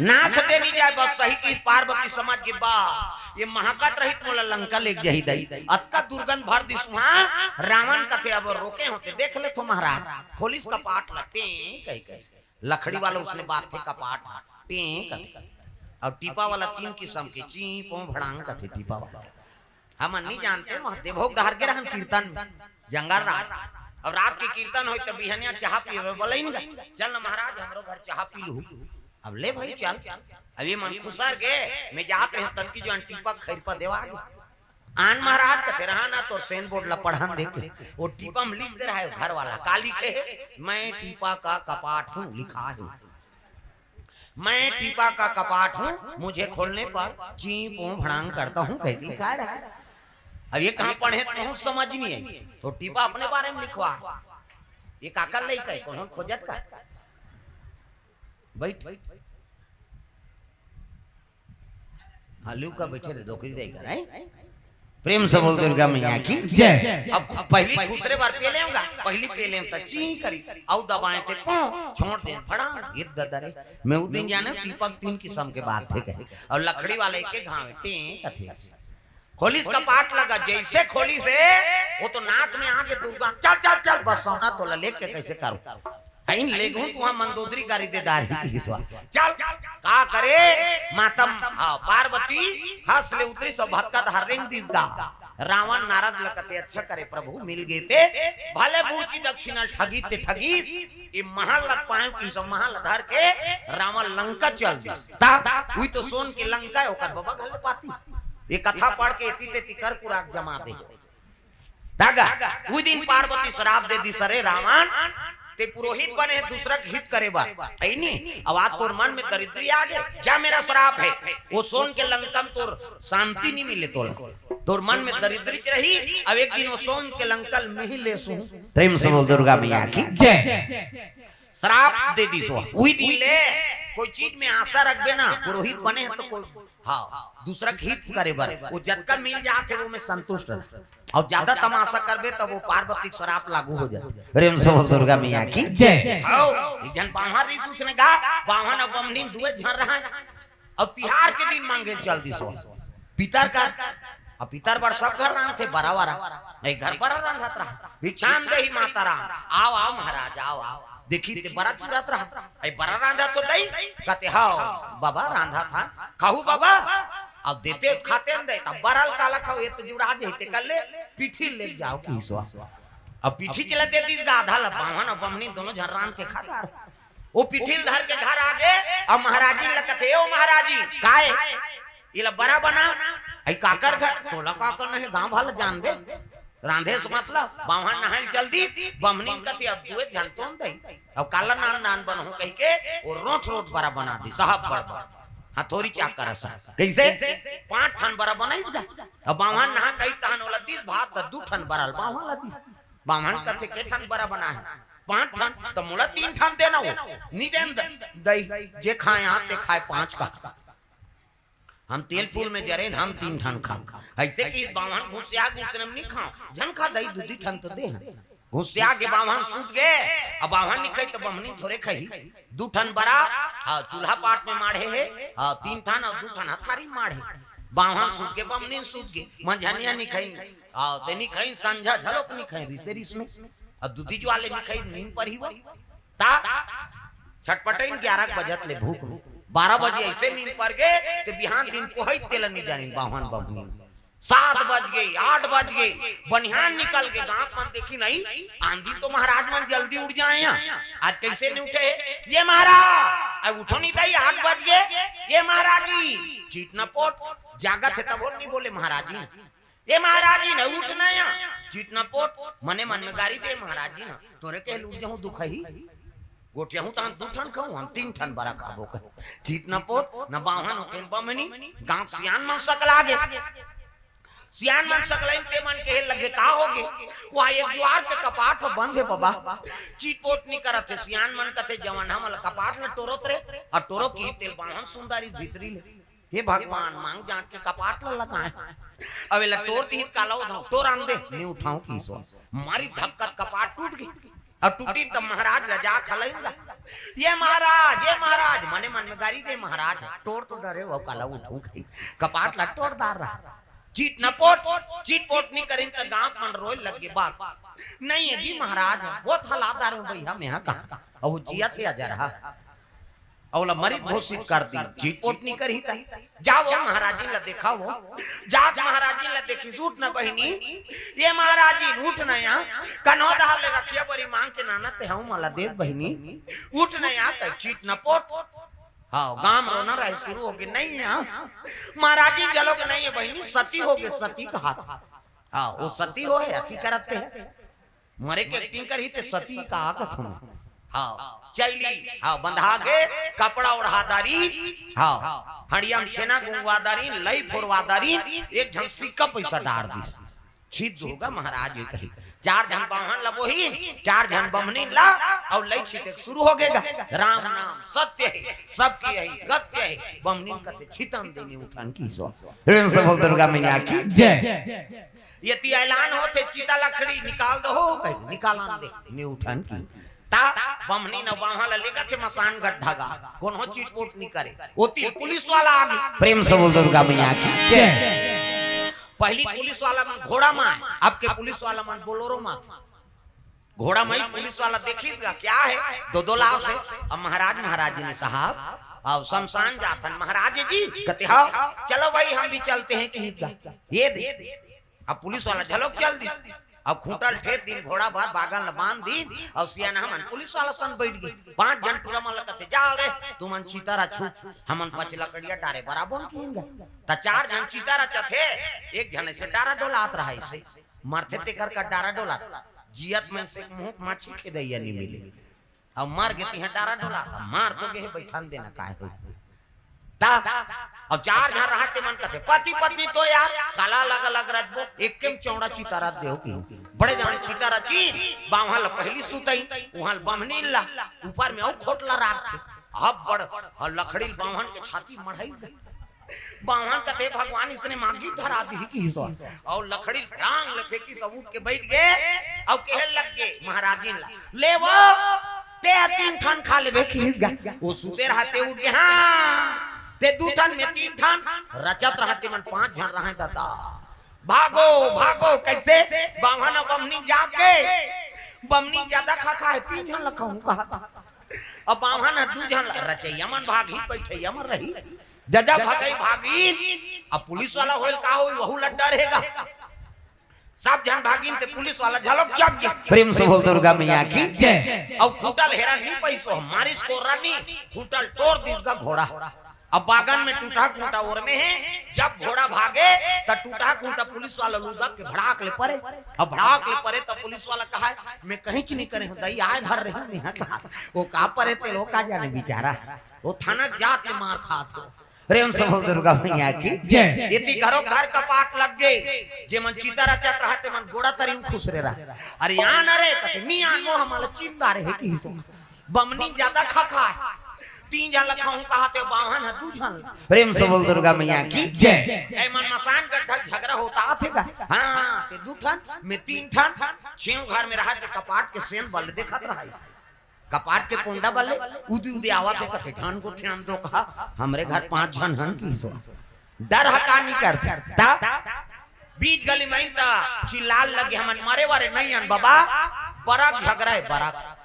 नाक दे नी जाय, बस्सही कहिस, पार्वती समझ गे बा, ये महकत रही त मोला लंका लेग जाही दई। अतका दुर्गंध भर दिस उहाँ, रावण कथे, "अब रोके हों ते देख लेथों महाराज।" खोलिस कपाट ल, टें कहि कइसे। लकड़ी वाला उसने बात थे कपाट, टें कथे। अउ टीपा वाला तीन किसम के, चीं, पों, भड़ांग कथे टीपा वाला। हमन नी जानते, वहाँ देवभोग डहर गे रहन कीर्तन म, जंगल रात। अउ रात के कीर्तन होय त बिहनिया चाहा पीबे बोलइन गा, "चल न महाराज, हमरो घर चाहा पी लूहू।" अब ले भाई चल। अब ये मन खुसर गे, मैं जात रहेंव तब कि जो टीपा खैरपा देवा गे। आन महाराज कथे, "रहा ना, तोर सेन बोर्ड ला पढ़न दे के।" वो टीपा म लिख दे रहा है घर वाला, का लिखे हे? "मैं टीपा का कपाट हूँ," लिखा है। "मैं टीपा का कपाट हूँ, मुझे खोलने पर चीं पों भड़ांग करता हूँ," कह के लिखा रहा। अब ये कहाँ पढ़े, तो समझ नहीं आई, तो टीपा अपने बारे में लिखवा। ये काकर लइका है, कोनो खोजत का? बैठ। हाँ, लिव का बैठे रहे, डोकरी दे कर, हैं? प्रेम से बोल दुर्गा मैया की। जय। अब पहली दूसरे बार पी लेऊंगा, पहली पी लेऊं त चीं करी, अउ दबाए ते पों, छोड़ दे, भड़ांग, ये ददा रे। मैं उ दिन जाने दीपक तीन किस्म के बात है कहे, अउ लकड़ी वाले के घाव टें कथे। खोलिस कपाट लगा, जैसे खोलिस हे, वो तो नाक में आगे दुर्गा, "चल, चल, चल, बस सोना तोला लेके कैसे करूं?" अइन लेगहूं तुहां मंदोदरी गारी दे दार ही की हिसवा। चल, का करे? माता, हाँ, पार्वती हंस ले उतरिस अउ भतका धर रेंग दिस गा। रावण नारद ल कथे, "अच्छा करे प्रभु, मिल गे ते, भले बुरची दक्षिणा ठगी ते ठगी, ये महल ल पाएंव," किहिस अउ महल ल धर के रावण लंका चल दिस। ता, उही तो सोन के लंका है, ओकर बबा घले पातिस। ये कथा पढ़ के एती तेती कर कुराक जमा दे। दागा, उही दिन पार्वती श्राप दे दिस, "अरे रावण, ते पुरोहित बने हे दूसरा के हित करे बर, है नी? अब आज तोर मन में दरिद्री आ गे, जा, मेरा श्राप है, वो सोन के लंका में तोर शांति नहीं मिले तोला, तोर मन में दरिद्री रही, अब एक दिन वो सोन के लंका ल मिही लेसु।" प्रेम से बोल दुर्गा मैया की। जय। श्राप दे दिस। उही दिन ले कोई चीज में आशा रखबे ना, पुरोहित बने हे तो कोई, हाँ, दूसरा के हित करे बर, वो जतका मिल जात हे, वो में संतुष्ट रह। अउ ज्यादा तमाशा करबे, तब वो पार्वती के श्राप लागू हो जाथे। प्रेम से बोल दुर्गा मैया की। जय। हौ, एक झन बाम्हन रिहिस, उसने गा, बाम्हन अउ बम्हनिन दुए झन रहय। अउ तिहार के दिन मांगे चल दिस। पितर कर, अब पितर बर सब घर रांधथे, बरा वरा। ए घर बरा रांधत रहा। भिक्षाम देहि माता राम। आव, आव महाराज, आव, आव। देखिस ते बरा चुरत रहा। ए बरा रांधत तो दई? कथे, "हव, बबा रांधत हंव।" "खाहू बबा?" अब देते खाते न दे, तब बरा ल काला खाहू, ये तो जुड़ा दे, ते कर ले, पीठी ल लेके जाव किहिस। अब पीठी चला दे दिस गा आधा ल, बाम्हन अउ बम्हनिन दोनों झन रांध के खा डार। वो पीठी ल धर के घर आ गे, अब महाराजिन ल कथे, "ओ महाराजिन, काय? एला बरा बना।" "अई काकर घर?" "तोला का करना हे, गांव वाला जान दे।" रांधे से मतलब, बाम्हन नहाय ल चल दिस, बम्हनिन कथे, "अब दुए झन तोन दई, अब काला नान नान बनहूं," कहिके वो रोंठ रोंठ बरा बना दिस, साहब बड़ बड़। हथौरी चाकर असन। कइसे? पांच ठन बरा बनाइस गा। अब बाम्हन नहा कही तहन ओला दिस भात, त दू ठन बरा ल बाम्हन ला दिस। बाम्हन कथे, "के ठन बरा बना हे?" "पांच ठन।" "त मोला तीन ठन देना हो।" "नी देन द-, दई, जे खाय आंव ते खाय पांच का।" "हम तेल फूल में जरेन, हम तीन ठन खान।" अइसे कि बाम्हन घुसिया गे, उसने हम नी खांव, झन खा दई, दू दू ठन तो दे। घुसिया गे बाम्हन सूत गे, अब बाम्हन नी खाही त बम्हनिन थोरे खाही। दू ठन बरा, हाँ, चूल्हा पाट में माढ़े हे, हाँ, तीन ठन अउ दू ठन हथारी माढ़े। बाम्हन सूत गे, बम्हनिन सूत गे, मंझनिया नी खाही, हाँ, ते नी खाही, संझा घलोक नी खाही, रिसे रिस में। अब दूधी ज्वाले नी खाही, नींद परही वो। ता छटपटइन ग्यारह बजत ले भूख में। बारह बजे अइसे नींद पर गे, ते बिहान दिन पोहई तेला नी जानिन बाम्हन बम्हनिन। सात बज गे, आठ बज गे, बनिहान निकल गे, गांव मन देखिन, "अई, आन दिन तो महाराज मन जल्दी उठ जाय, आज कइसे नी उठे?" "ये महाराज, अई उठो नी दई, आठ बज गे।" "ये महाराजी, चित न पोट, जागत हे तभो नी बोले महाराजी।" "ए महाराजी न उठ न या, चित न पोट, मने मन में गारी दे महाराजी न, तोरे कहे ल उठ जाहूं दुखही, गोठियाहूं तहन दू ठन खाहूं, हम तीन ठन बरा खाबो कहे। चित न पोट, न बाम्हन होके बम्हनी, गांव सियान मन सकला गे। सियान मन सकलाइन ते मन कहे लगे का होगे, वहां एक द्वार के कपाट ह बंद हे बबा, चित पोट नी करत हे।" सियान मन कथे, "जवन हमला कपाट ल टोरत रे, अउ टोरो किहिस तेला बाम्हन सुंदरी भीतरी ले।" हे भगवान, मांग जांच के कपाट ल लगाय। अब एला टोर दिही त काला उठांव, टोर आन दे, नी उठांव किहिस। मारिस धक्का त कपाट टूट गे। अब टूटिस त महाराज ल जा खलइन गा। "ये महाराज, ये महाराज," मने मन में गारी दे महाराज, "टोर तो डरे हो, काला उठहूं कहिके कपाट ल टोर डार रहा। चित न पोट, चित पोट नी करिन त गांव मन रोय लग गे बात। नहीं हे जी महाराज, बहुत हला डारे हों भैया, मेहा कहां, अउ जियत हे अजरहा।" अउ ओला मरित घोषित कर दिस, चित पोट नी करही त। जाव ओ महाराजिन ल देखाव। जाके महाराजिन ल देखिस, "उठ न बहिनी, ए महाराजिन, उठ न या, कन्हो डहर ले रखिया बरी मांग के लानत हंव, मोला दे बहिनी, उठ न या," कहि चित न पोट। हाँ, गांव रोना रहे शुरू होगे, नहीं है। महाराज जी घलो के नहीं है बहिनी, सती होगे, सती कहा था। हाँ, वो सती होय, अति करत हे। मरे के acting करही ते सती का आगत हूँ। हाँ, चैली, हाँ, बंधा गे, कपड़ा ओढ़ा दारी, हाँ, हड़िया म छेना गुंगवा दारी, लई फोरवा दारी, एक झन सिक्का पैसा डार दिस। छिद्ध होगा महाराज ये कही। चार झन बाम्हन ला बोही, चार झन बम्हनीन ला, अउ लई छिते शुरू होगे गा। राम नाम सत्य हे, सबके यही गत्य हे। बम्हनीन कथे छितन दे, ने उठन की सो। प्रेम से बोल दुर्गा मैया की। जय। यदि ऐलान होथे चिता लकड़ी निकाल दो हो, कही निकालन दे, ने उठन की। ता बम्हनीन बाम्हन ला लेगथे मसान गड्ढा गा, कोनो चिटपुट नी करे। ओती पुलिस वाला आगे। प्रेम से बोल दुर्गा मैया की। जय। पहली पुलिस वाला मन घोड़ा मा, अब के पुलिस वाला मन बोलोरो मा। घोड़ा मा पुलिस वाला देखिस गा, क्या है, दो दो लाश है। अब महाराज, महाराज जी ने, साहब, अब शमशान जाथन महाराज जी, कथे, "हाँ, चलो भाई, हम भी चलते हैं," किहिस गा। ये दे। अब पुलिस वाला झलोक चल दिस। अब खूंटा ल ठेक दिन, घोड़ा भर बागन ल बांध दिन, अउ सियान हमन पुलिस वाला सन बैठ गे। पांच झन टूरा मन ल कथे, "जाओ रे, तुमन चिता रचहू, हमन पांच लकड़िया डारे बराबर किहिन गा।" त चार झन चिता रचत हे, एक झन ऐसे डारा डोलात रहा, ऐसे मरथे तेकर का डारा डोलात, जियत मन से मुंह माछी खेदैया नी मिले। अब मर गे तिहां डारा डोलात, अब मार तो गे हे, बैठन देना काय होई। ता, अब चार झन रहा ते मन कथे, पति पत्नी तो यार, काला अलग अलग रचबो, एके म चौड़ा चिता रच देहू कि। बड़े जान चिता रची, बाम्हन ल पहली सुतई, उहां ल बम्हनीन ला, ऊपर में अउ खोटला राखथे। अब बड़, अउ लकड़ी ल बाम्हन के छाती मढ़ाई। बाम्हन कथे, "भगवान इसने मांगी धरा दिही," किहिस। अउ लकड़ी ल टांग ले फेंकिस, सब उठ के बैठ गे, अउ कहे लग गे महाराजिन ला, "ले वो, ते ह तीन ठन खा लेबे," किहिस गा। वो सुते रहा, ते उठ गे, "हाँ, ते दू ठन, में तीन ठन।" रचत रहा ते मन पांच झन रहे दादा। भागो, भागो, कैसे? बाम्हन अउ बम्हनीन जाके, बम्हनीन ज्यादा खा खा हे, तीन झन ल खाहूं कहा था। अब बाम्हन ह दू झन ल, रचइया मन भागही, बइठइया मन रही। जजा भगई भागी, अब पुलिस वाला होय ल का होय, वहू ल डर हे गा। सब झन भागिन ते पुलिस वाला झलोक चघ गे। प्रेम से बोल दुर्गा मैया की। जय। अउ खूंटा ल हेरा नी पइस हो, मारिस कोर्रा नी, खूंटा ल टोर दिस गा घोड़ा। अब बागन में टूटहा खूंटा ओर में हे, जब घोड़ा भागे, त टूटहा खूंटा पुलिस वाला ल उदक के भड़ाक ले परे। अब भड़ाक ले परे, त पुलिस वाला कहा, "मैं कहींच नी करे हूं, दई आय भर रही हूं," मैं कहा। वो का परे ते ल का जाने बिचारा, वो थाना जात ले मार खात हे। प्रेम से बोल दुर्गा मैया की। जय। एती घरो घर कपाट लग गे, जे मन चिता रचत रहा, ते मन गोड़ा तरी म खुसरे रहा। अरे आन रे, कथे, "नी आन, वो हमला चिंदा रहे," किहिस। बम्हनीन ज्यादा खा खा हे। तीन झन ल खाहूं कहा ते बाम्हन ह दू झन ल। प्रेम से बोल दुर्गा मैया की। जय। ए मन मसान गड्ढा झगरा होत हे गा। हाँ, ते दू ठन, में तीन ठन, छेव घर में रहा ते कपाट के सेन बल देखत रहा हे। कपाट के कोंडा बले, उदी उदी आवत हे, कथे, "झन गोठियान दो कहा, हमरे घर पांच झन हन," किहिस। डर ह का नी करथे। ता बीच गली म आइन त चिल्लाल लगे, "हमन मरे वरे नइ अन बबा, बरक झगरा हे, बरक।"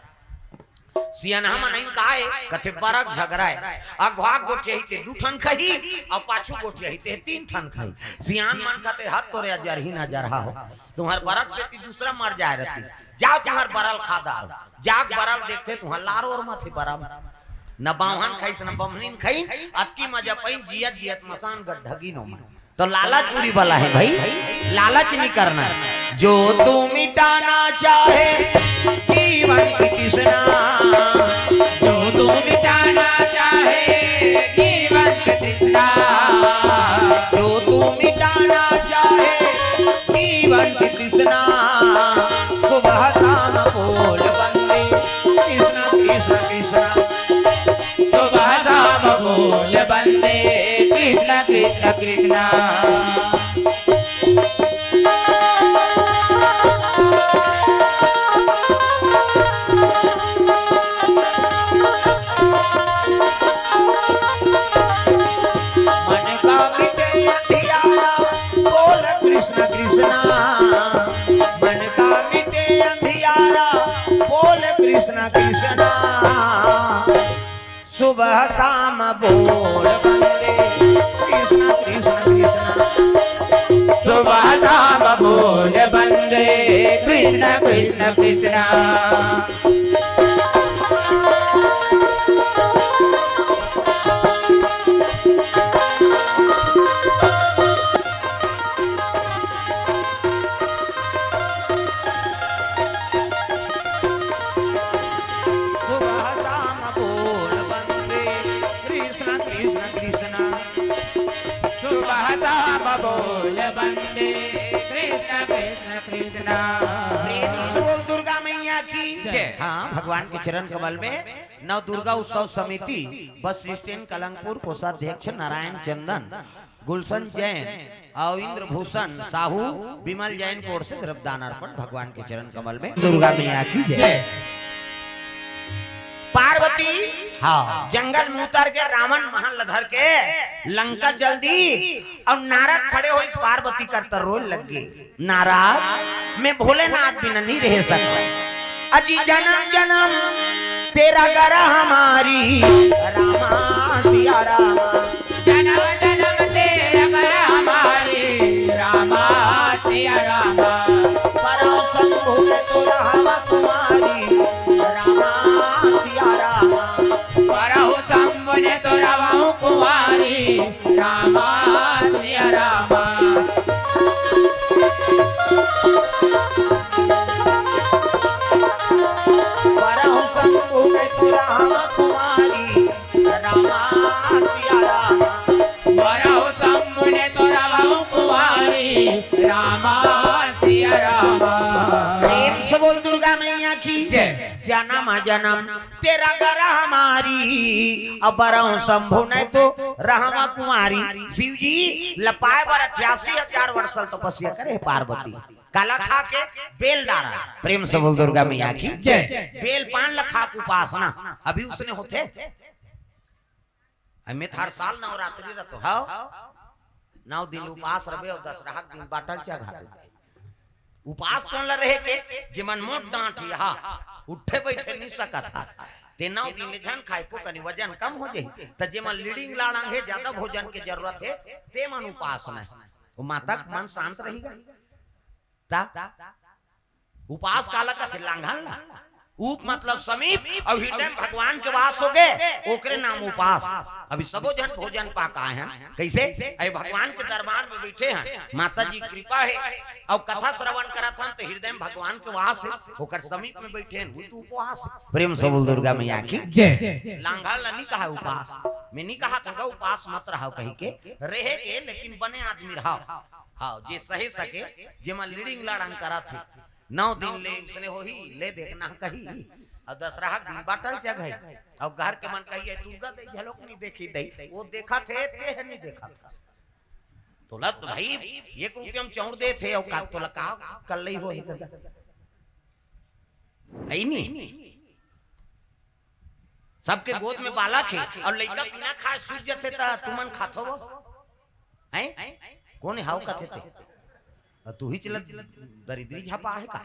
सियनहा मन आइन का हे, कथे, "बरक झगरा हे, अगवा गोठियाही ते दू ठन खही, अउ पाछू गोठियाही ते तीन ठन खही।" सियान मन कथे, "हद तोरे अजरही न अजरहा हो, तुम्हर बरक सेती दूसरा मर जाय रहतिस, जाव तुम्हर बरा ल खा डारव।" जाके बरा ल देखथे, तुहां लार ओरमत हे बरा म। न बाम्हन खइस, न बम्हनीन खइन, अतकी मजा पइन, जियत जियत मसान गड्ढा गिन ओमन। तो लालच बुरी बला हे भई, लालच नी करना। जो तू मिटाना चाहे जीवन की तृष्णा, जो तू मिटाना चाहे जीवन की तृष्णा, जो तू मिटाना चाहे जीवन की तृष्णा, सुबह शाम बोल बंदे कृष्ण कृष्ण कृष्ण। सुबह शाम बोल बंदे कृष्ण कृष्ण कृष्ण। मन का मिटे अंधियारा, बोल कृष्ण कृष्णा। मन का मिटे अंधियारा, बोल कृष्ण कृष्णा। सुबह शाम बोल बंदे कृष्ण कृष्ण कृष्ण। सुबह शाम बोल बंदे कृष्ण कृष्ण कृष्ण। वंदे कृष्ण कृष्ण कृष्ण। प्रेम से बोल दुर्गा मैया की जय। हाँ, भगवान के चरण कमल में नव दुर्गा उत्सव समिति बस स्टैंड कलंगपुर, कोषाध्यक्ष नारायण चंदन, गुलशन जैन और इंद्रभूषण साहू, विमल जैन की ओर से द्रव्यदान अर्पण भगवान के चरण कमल में। दुर्गा मैया की जय। जय। पार्वती हाँ। जंगल में उतर के रावण महल धर के लंका चल दी और नारद खड़े होइस पार्वती कर तर रोए लग गे। नारद, मैं भोलेनाथ बिना नहीं रह सकता। अजी जन्म जन्म तेरा गरह मारी, रामा सिया रामा। जन्म जन्म तेरा गरह मारी, रामा सिया रामा। परौ शंभु ने तो रहवा कुमारी, रामा सिया रामा। परौ शंभु ने तो रहवा कुमारी, रामा सिया रामा। परौ शंभु ने तो रहवा कुमारी, रामा सिया रामा। परौ शंभु ने तो रहवा कुमारी, रामा सिया रामा। प्रेम से बोल दुर्गा मैया की जय। जन्म जन्म तेरा गरह मारी, अब परौ शंभु ने तो रहवा कुमारी। शिव जी ल पाए बर अट्ठासी हजार वर्ष ल तपस्या करे पार्वती। काला खा के? बेल डारा। प्रेम से बोल दुर्गा मैया की जय। बेल पान ल खा के उपासना अभी उसने होथे। अमित हर साल नवरात्रि रतो हव, नौ दिन उपास रबे और दसरहा के दिन बाटल चघा देबे। उपास कोन ल रहे के? जेमन मोट डांठ हे, हा, उठे बैठे नहीं सकत हा, ते नौ दिन ले झन खाए को कनी वजन कम हो जाही। त जेमन लीडिंग लाड़ांग हे, ज्यादा भोजन के जरूरत हे, ते मन उपास न। वो माता के मन शांत रही गा। ता उपास काला कथे? लांघन ला। उप मतलब समीप, और हृदय में भगवान के वास हो गए, ओकरे नाम उपास। अभी सबो झन भोजन पा के आए हन। कैसे? अरे भगवान के दरबार में बैठे हन, माता जी कृपा हे, और कथा श्रवण करत हन तो हृदय में भगवान के वास हे, ओकर समीप में बैठे हन, वही तो उपवास हे। प्रेम से बोल दुर्गा मैया की जय। लांघन ला नहीं कहा उपास, मैं नहीं कहा था उपास मत रहा कही के, रहे के लेकिन बने आदमी रहा। हाँ, जे सहे सके, जेमा लीडिंग लाड़ांग करत हे, नौ दिन ले उसने होही, ले देखना कही, और दसरहा के दिन बाटल चघई, और घर के मन कही, "ए दुर्गा दे झलोक नहीं देखी दई, वो देखत हे, ते ह नहीं देखत हस।" तोला तो भाई, एक रुपया में चाउर देत हे, और का तोला का कल्लई होही दादा? है नहीं? सबके गोद में बालक हे, और लइका बिना खाए सूत जथे, त तुमन खाथो वो? हैं? कोन हाव कथे ते? अ, तू ही चला दरिद्री झपा हे का?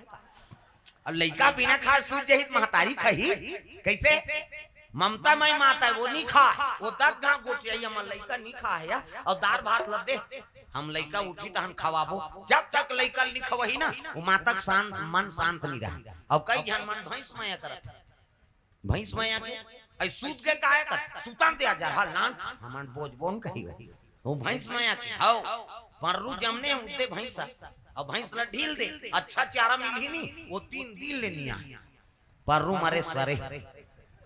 अउ लइका बिना खाए सूत जही त महतारी खाही? कैसे? ममता मई माता हे, वो नहीं खाय, वो दस घांव गोठियाही, हमर लइका नहीं खाय हे, अउ दार भात ल दे, हम लइका उठी त हम खवाबो। जब तक लइका ल नहीं खवाही ना, वो माता के शांत, मन शांत नहीं रहा। अउ कई झन मन भैंस मया करत हे। भैंस मया के, अई सूत के काहे कर? सूतन ते आजर, हा लान, हमन बोझ बोन कही हो। वो भैंस मया के, हव, पररू जमने उठते भैंस, अउ भैंस ला ढील दे, अच्छा चारा मिलही नहीं, वो तीन दिन ले नहीं आए। पररू मरे सरे,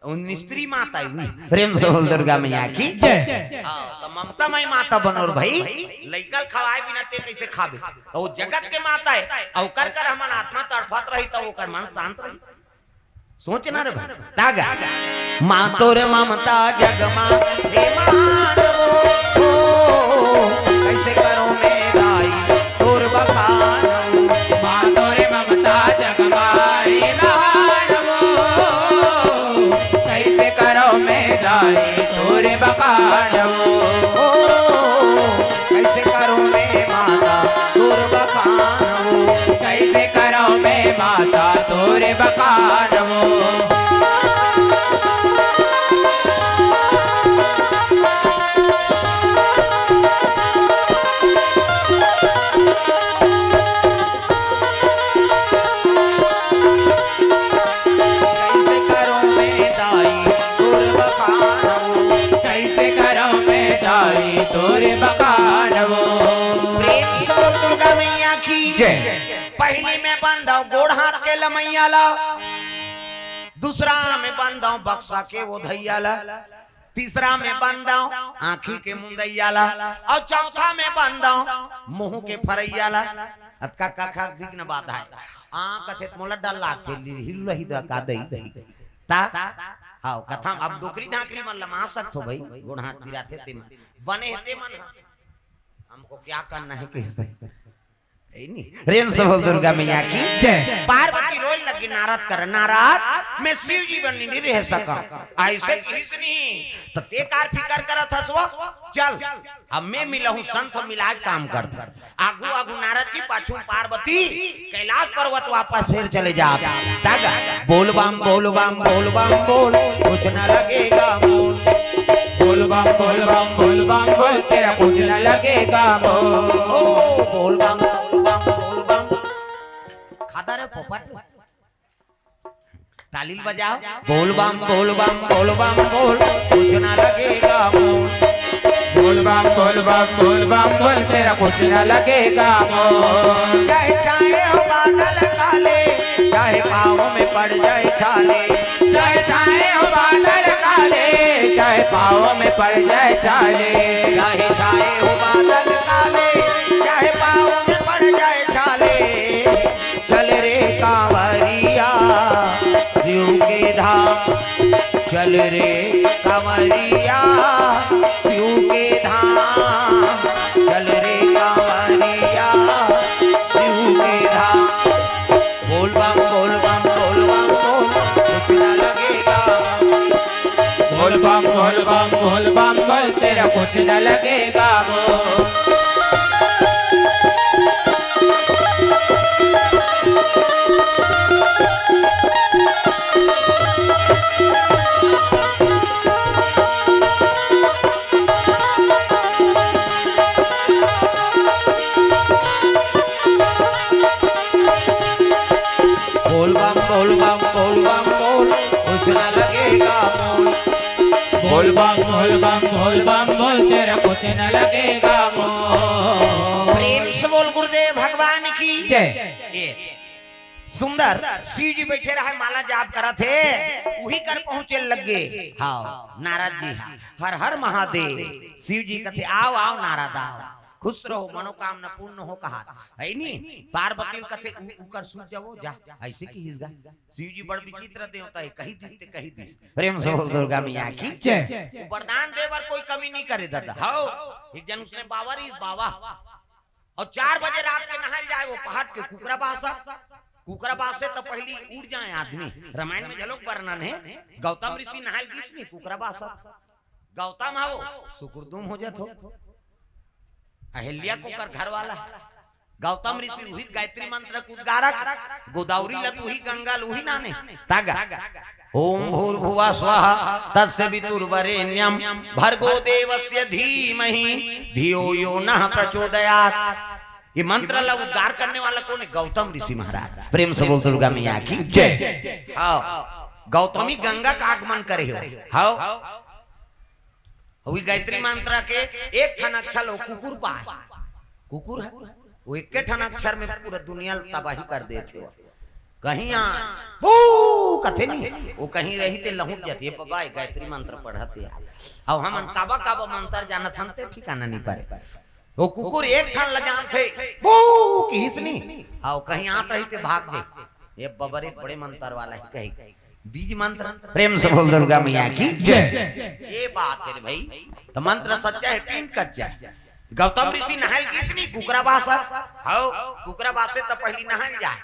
वो निस्त्री माता है हुई। प्रेम से बोल दुर्गा मैया की जय। हाँ, तो ममता मई माता बनोर भाई, लइका ल खवाए बिना ते कैसे खाबे? तो वो जगत के माता है, अउ कर कर हमन आत्मा तड़फत रही, तो ओकर मन शांत रही। सोचना रे भाई, तागा। माँ तोर ममता जग मा हे मानवो, हो, कैसे करो मैं दाई तोर बखानवो। माँ तोर ममता जग मा रे महानवो, कैसे करो मैं दाई तोर बखानवो। हो, कैसे करो मैं माता तोर बखानवो। कैसे करो मैं माता तोर बखानवो। कैसे करो मैं दाई तोर बखानवो। कैसे करो मैं दाई तोर बखानवो। प्रेम से बोल दुर्गा मैया की जय। पहली में बंधव गोड़ हाथ के लमैया ला, दूसरा में बंधव बक्सा के वो धैया ला, तीसरा में बंदव आँखी के मुंदैया ला, अउ चौथा में बंदव मुंह के फरैया ला। अतका कखा विघ्न बाधा हे। आ कथे त मोला डर लागथे, हिल्लही द का दई दई। ता, हव, कथा अब डोकरी ढाकरी मन लमा सकथो भाई, गोड़ हाथ पिराथे ते मन। बने हे ते मन ह। हमको क्या करना है, कहिस त। हे नी? प्रेम से बोल दुर्गा मैया की। जय। पार्वती रोए लगी नारद कर, नारद, मैं शिव जी बन नहीं रह सका। ऐसे किहिस नहीं, त ते कार फिकर करत हस वो? चल, अब मैं मिलहूँ संत, मिलाय काम करत। आगू आगू नारद जी, पाछू पार्वती, कैलाश पर्वत वापस फेर चले जात। तग बोल बम, बोल बम, बोल बम, बोल, कुछ न लगेगा मोल। बोल बम, बोल बम, बोल बम, बोल, तेरा कुछ न लगेगा मोल। ओ, बोल बम, बोल बम, बोल बम। खाता रे पोपट। ताली बजाओ। बोल बम, बोल बम, बोल बम, बोल, कुछ ना लगेगा मोल। बोल बम, बोल बम, बोल बम, बोल, तेरा कुछ ना लगेगा मोल। चाहे छाए हो बादल काले, चाहे पाँव में पड़ जाए छाले। चाहे छाए हो बादल काले, चाहे पाँव में पड़ जाए छाले। चाहे छाए हो बादल काले, चाहे पाँव में पड़ जाए छाले। चल रे कांवरिया शिव के धाम, चल रे कांवरिया शिव के धाम, चल रे कांवरिया शिव के धाम। बोल बम, बोल बम, बोल बम, बोल, कुछ ना लगेगा। बोल बम, बोल बम, बोल बम, बोल, तेरा कुछ ना लगेगा मोल। बोल बम, बोल बम, बोल बम, बोल, कुछ ना लगेगा मोल। बोल बम, बोल बम, बोल बम, बोल, तेरा कुछ ना लगेगा मोल। प्रेम से बोल गुरुदेव भगवान की जय। ए, सुंदर शिव जी बैठे रहे, माला जाप करत हे, उही कर पहुंचे लगे। हाँ, नारद जी, हाँ, हर हर महादेव। शिव जी कथे, "आओ, आओ नारद, आओ, खुश रहो, मनोकामना पूर्ण हो," कहा। हे नी, पार्वती ल कथे, "उ-, उकर सूत जाओ, जा," ऐसे किहिस गा। शिव जी बड़ विचित्र देवता हे, कहि दिस ते कहि दिस। प्रेम से बोल दुर्गा मैया की जय। वो वरदान दे बर कोई कमी नहीं करे दादा। हव, एक जन उसने बाबा रहिस, बाबा, अउ चार बजे रात के नहाय ल जाय, वो पहाट के कुकरा बासत। कुकरा बासे त पहिली उठ जाय आदमी। रामायण में घलोक वर्णन हे, गौतम ऋषि नहाय ल गिस नहीं कुकरा बासत। गौतम हव, सुकुरदुम हो जात हो। अहिल्या कुकर घर वाला। गौतम ऋषि उही गायत्री मंत्र के उद्गारक, गोदावरी ल त उही, गंगा ल उही नाने। तग ओम भूर्भुवः स्वः तत्सवितुर्वरेण्यं भर्गो देवस्य धीमहि धियो यो नः प्रचोदयात्। ये मंत्र ला उद्गार करने वाला कौन है? गौतम ऋषि महाराज। प्रेम से बोल दुर्गा मैया की जय। हाँ, गौतमी गंगा का आगमन करे हो। हाँ, वही गायत्री मंत्र के एक ठन अक्षर हो, कुकुर पाए। कुकुर है, वो एक ठन अक्षर में पूरा दुनिया तबाही कर देथे। कहीं आ, बू कथे नहीं, वो कहीं रही ते लहुट जाती है। बाबा, ये गायत्री मंत्र पढ़त हे यार। अब हमन काबा काबा मंत्र जानत हन ते ठिकाना नहीं पारे। वो कुकुर एक ठन ल जानथे, बू किहिस नहीं। हाँ, कहीं आत रही ते भाग दे। ये बबरे बड़े मंत्र वाला ही कही। बीज मंत्र। प्रेम से बोल दुर्गा मैया की जय। ये बात है रे भाई, तो मंत्र सच्चा है, पिंड कच्चा है। गौतम ऋषि नहाय ल गिस नहीं कुकरा बासा। हव, कुकरा बासे त पहिली नहाय ल जाय।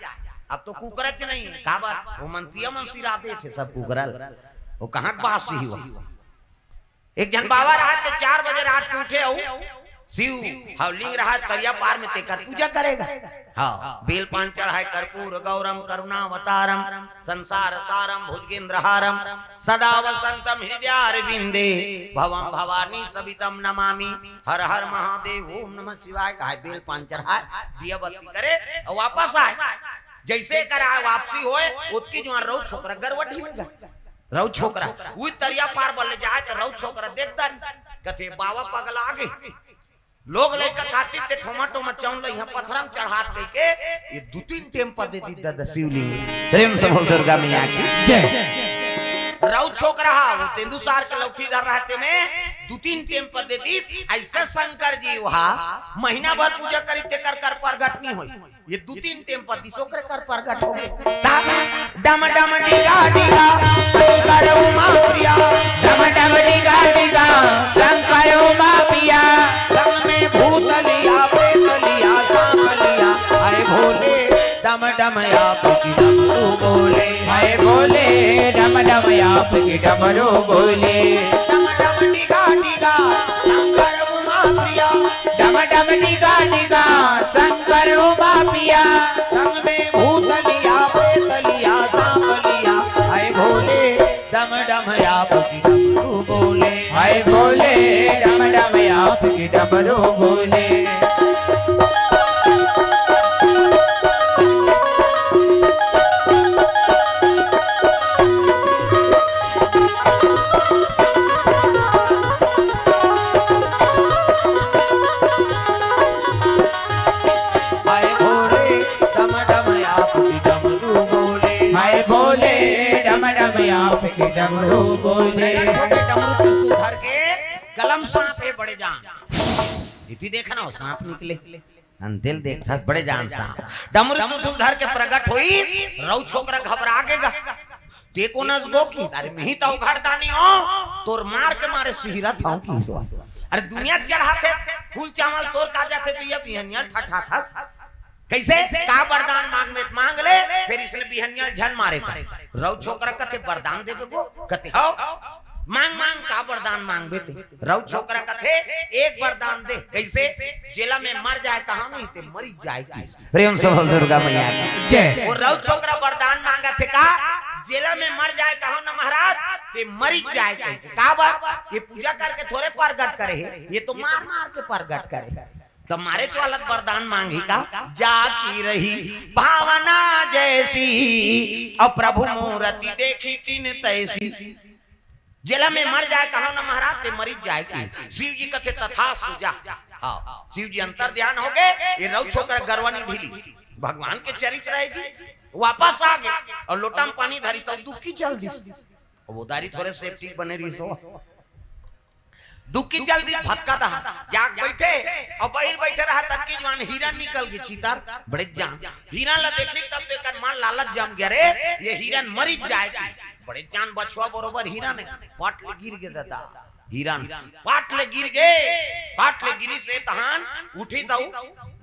अब तो कुकरा च नहीं, काबर? वो मन पिया मन सिरा देथे सब कुकरा ल। वो कहाँ के बासी ही हुआ? एक झन बाबा रहा तो चार बजे रात के उठे हो, शिव, हव, लिंग रहा तरिया पार में, तेकर पूजा करेगा। हाँ, बेल पान चढ़ाए, कर्पूर गौरम करुणावतारम संसार सारम भुजगेंद्र हारम सदा वसंतम हृदयारविंदे भवम भवानी सवितम नमामि। हर हर महादेव, ओम नमः शिवाय कहाय, बेल पान चढ़ाय, दिया बत्ती करे अउ वापस आय। जैसे कराय वापसी होय, ओतकी जुवार रउत छोकरा गरवट ही लेगा। रउत छोकरा उही तरिया पार बल्ले जाय त रउत छोकरा देखता रही, कथे, "बाबा पगला गे।" लोग लइका खातिर ते ठोमा ठोमा चौन ल इहाँ पथरा म चढ़ात कहिके ये दू तीन टेम पदे दी दादा शिवलिंग। प्रेम से बोल दुर्गा मैया की जय। रउत छोकरा हा, वो तेंदू सार के लौठी धर रहा, ते में दू तीन टेम पर दे दी। ऐसे शंकर जी वहा महीना भर पूजा करी, तेकर कर प्रगट नहीं होई। ये दू तीन टेम पर दिस ओकरे कर प्रगट हो गे। ता डम डम डिगा डिगा शंकर उमा प्रिया। डम डम डिगा डिगा शंकर उमा प्रिया। संग में भूत लिया, प्रेत लिया, सांप लिया, आए भोले डम डम आपकी डमरू बोले। हाय भोले, डम डम आपकी डमरू बोले। डम डम डिगा डिगा शंकर उमा प्रिया। डम डम डिगा डिगा शंकर उमा प्रिया। संग में भूत लिया, प्रेत लिया, सांप लिया, हाय भोले, डम डम आपकी डमरू बोले। हाय भोले, डम डम आपकी डमरू बोले। हाय भोले, डम डम आपकी डमरू बोले। हाय भोले, डम डम आपकी डमरू बोले। प्रगट होके डमरू त्रिशूल धर के, गलम सांप हे बड़े जान। इति देखना हो, सांप निकले। अंतिल देखथस बड़े जान सांप। डमरू त्रिशूल धर के प्रगट होई, रऊ छोकरा घबरा गे गा। ते कोन अस गो कि, अरे मिही त उघड़दानी हो, तोर मार के मारे सिहरत हंव कि। अरे दुनिया चढ़ाथे फूल चावल, तोर का जाथे भैया बिहनिया ठठाथस। कइसे? का वरदान मांगबे त मांग ले, फेर इसने बिहनिया झन मारे का। रऊ छोकरा कथे, "वरदान देबे गो?" कथे, "हव।" "मांग, मांग, का वरदान मांगबे ते?" रऊ छोकरा कथे, "एक वरदान दे।" कइसे? "जेला में मर जाए कहां नहीं ते मरी जाए की।" प्रेम से बोल दुर्गा मैया की जय। वो रऊ छोकरा वरदान मांगथे का, "जेला में मर जाए कहां ना महाराज, ते मरी जाए की।" का बात? ये पूजा करके थोरे प्रगट करे हे, ये तो मार मार के प्रगट करे। त मारे चलत वरदान मांगही का, "जा की रही भावना जैसी, अब प्रभु मूरति देखी तिन तैसी।" जेला में मर जाए कहां ना महाराज, ते मरी जाए की। शिव जी कथे, "तथास्तु, जा।" हां, शिव जी अंतर ध्यान हो गे, ये रऊ छोकरा गरवा नहीं ढीली। भगवान के चरित्र हे जी, वापस आ गे अउ लोटा में पानी धरिस अउ दुक्की चल दिस। अब वो दारी थोरे सेफ्टी बने रहिस हो। दुक्की चल दिस, भतका दहा जाग बैठे, अउ बहिर बैठे रहा, तब के जुवान हिरन निकल गे, चितर बड़े जान। हिरन ला देखी तब तो एकर मन लालच जम गे, "अरे, ये हिरन मरी जाए की।" बड़े जान बछवा बरोबर हिरन हे, पट ले गिर गे ददा। हिरन पट ले गिर गे, पट ले गिरिस हे तहान उठी तऊ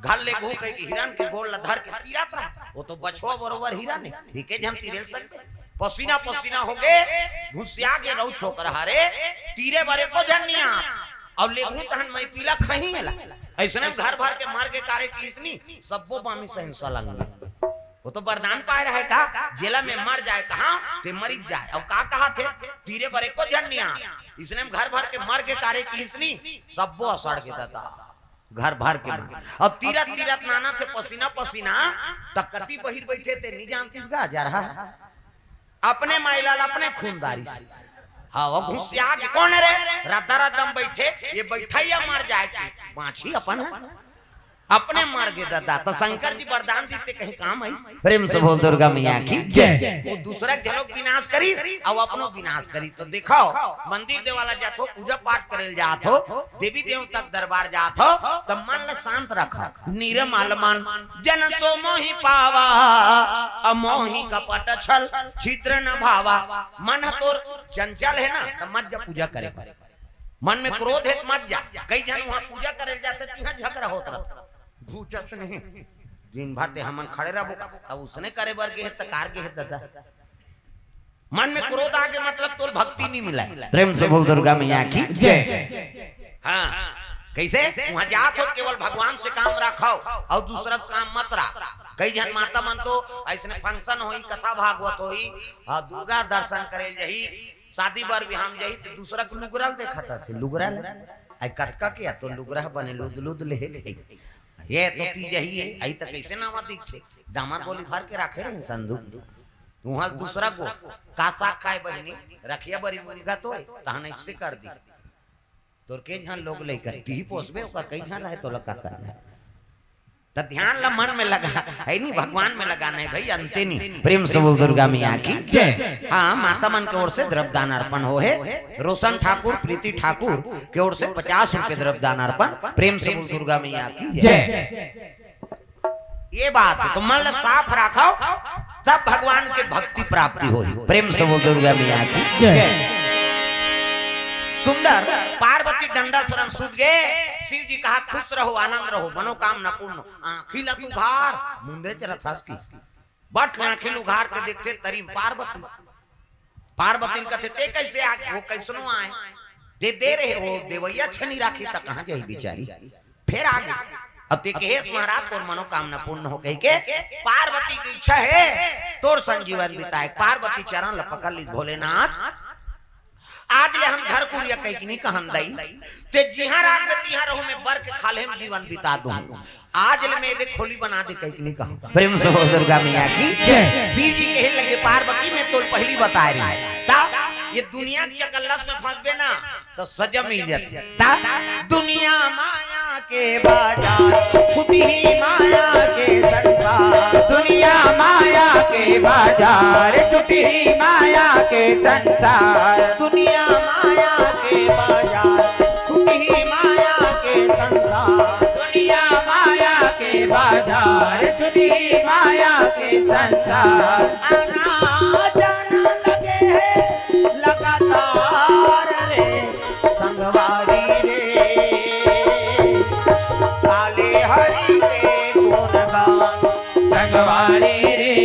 घर ले गो कहि के हिरन के गोड़ ला धर के तीरत रहा। वो तो बछवा बरोबर हिरन हे, एके झन तीरे ल सकथे। पसीना पसीना हो गे, घुसिया गे रऊ छोकरा हरे, तीरे बर एको झन नइ आत। अउ लेगहूं तहन मैं पीला खही एला। अइसने में घर भर के मर गे कारे किसनी, सब्बो बामी सहन सलंग। वो तो वरदान पाए रहे का, "जेला में मर जाए कहां, ते मरी जाए।" अउ का कहाथे, "तीरे बर एको झन नइ आत।" अइसने में घर भर के मर गे कारे किसनी, सब्बो सड़ गे ददा। घर भर के मन। अब तीरथ तीरथ नाना थे पसीना पसीना, त कति बहिर बैठे ते नी जानतिस गा, जरहा। अपने माईलाल अपने खूनदारी से। हाँ, वो घुसिया के, "कौन है रे? रद्दा रद्दा में बैठे, ये बैठा या मर जाए के।" बाछी अपन है। अपने मर गे ददा, त शंकर जी वरदान दीते कहीं काम आइस। प्रेम से बोल दुर्गा मैया की जय। वो दूसरा के घलो विनाश करी, अउ अपनो विनाश करी। तो देखो, मंदिर देवाला जात हो, पूजा पाठ करे ल जात हो, देवी देवता के दरबार जात हो, त मन ल शांत रखो। निर्मल मन जन सो मोहि पावा, अमोहि कपट छल छिद्र न भावा। मन ह तोर चंचल है ना, त मत जा पूजा करे बर। मन में क्रोध है त मत जा। कई झन वहां पूजा करे ल जाथे, तिहां झगड़ा होत रहथे। घूचस नहीं। दिन भर ते हमन खड़े रहबो, तब उसने करे बर गे हे, त कार गे हे ददा। मन में क्रोध आ गे, मतलब तोल भक्ति नहीं मिला है। प्रेम से बोल दुर्गा मैया की जय। हाँ, कैसे? वहां जात हो, केवल भगवान से काम रखो अउ दूसरा से काम मत रख। कई झन माता मन तो अइसने function होई, कथा भागवत होई, हाँ, दुर्गा दर्शन करे ल जही, शादी बर बिहाव म जही, त दूसरा के लुगरा ल देखत हे, लुगरा ल। आई कतका के, तो लुगरा बने लुद लुद ले हे। ये तो ती जही है, आई त कैसे नावा दिखे? डामर गोली भर के रखे रहे संदूक। उहाँ दूसरा को का साग खाए बहिनी, रखिया बरी मुनगा तो है, तहन ऐसे कर दी। तोर के झन लोग लइका, ती ही पोसबे, ओकर कई झन रहे, तोला का करना है? त ध्यान ला मन में लगा, है नी, भगवान में लगाना है भाई, अंते नी। प्रेम से बोल दुर्गा मैया की। जय। हाँ, माता मन के ओर से द्रव्य दान अर्पण हो हे। रोशन ठाकुर, प्रीति ठाकुर के ओर से पचास रुपए द्रव्य दान अर्पण। प्रेम से बोल दुर्गा मैया की जय। जय। ये बात है, तो मन ला साफ राखव, तब भगवान के भक्ति प्राप्ति होही। प्रेम से बोल दुर्गा मैया की जय। सुंदर पार्वती डंडा सरन सूत गे, शिव जी कहा, "खुश रहो, आनंद रहो, मनोकामना पूर्ण।" आँखी ला तू उघार, मुंदे च रथस की। बट आँखी ला उघार के देखथे तरी पार्वती। पार्वती कथे, "ते कैसे आ गे? वो कैसनो आए? दे दे रहे हो, देवैया छनी राखी त कहाँ जाही बिचारी?" फेर आ गे। अब ते कहे, "महाराज, तोर मनोकामना पूर्ण हो," कहि के पार्वती के इच्छा हे, तोर संग जीवन बिताए। पार्वती चरण ल पकड़ ली, "भोलेनाथ, आज ले हम घर कुरिया कहिके नी कहन दई, ते जिहाँ राखबे तिहाँ रहूँ, मैं बर के खाल्हे म जीवन बिता दूँ। आज ले मैं दे खोली बना दे कहिके नी कहूँ।" प्रेम से बोल दुर्गा मैया की जय। शिव जी कहे लगे, "पार्वती, मैं तोल पहली बताए रही, ता ये दुनिया के चकल्लस में फंसबे ना, तो सजा मिल जाती।" ता दुनिया माया के बाजार, छुटी ही माया के संसार। दुनिया माया के बाजार, छुटी ही माया के संसार। दुनिया माया के बाजार, छुटी ही माया के संसार। दुनिया माया के बाजार, छुटी ही माया के संसार। आना जाना लगे है लगातार रे, संगवारी रे, काले हरि के गुणगान। संगवारी रे,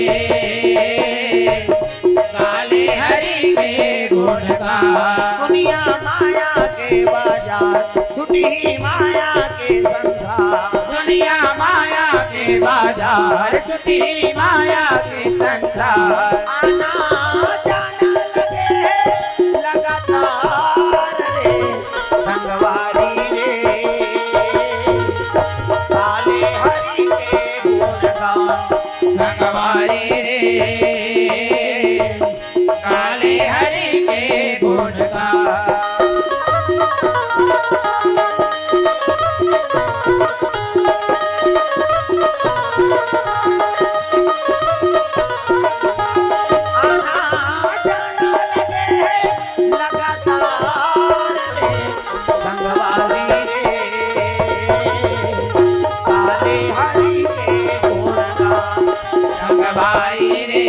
काले हरि के गुणगान। दुनिया माया के बाजार, छुटी ही माया के संसार। दुनिया माया के बाजार, छुटी माया के संसार। आना जाना लगे है लगातार रे, संगवारी रे, काले हरि के गुणगान। संगवारी रे, काले हरि के गुणगान। आना जाना लगे है लगातार रे, संगवारी रे, काले हरि के गुणगान। संगवारी रे,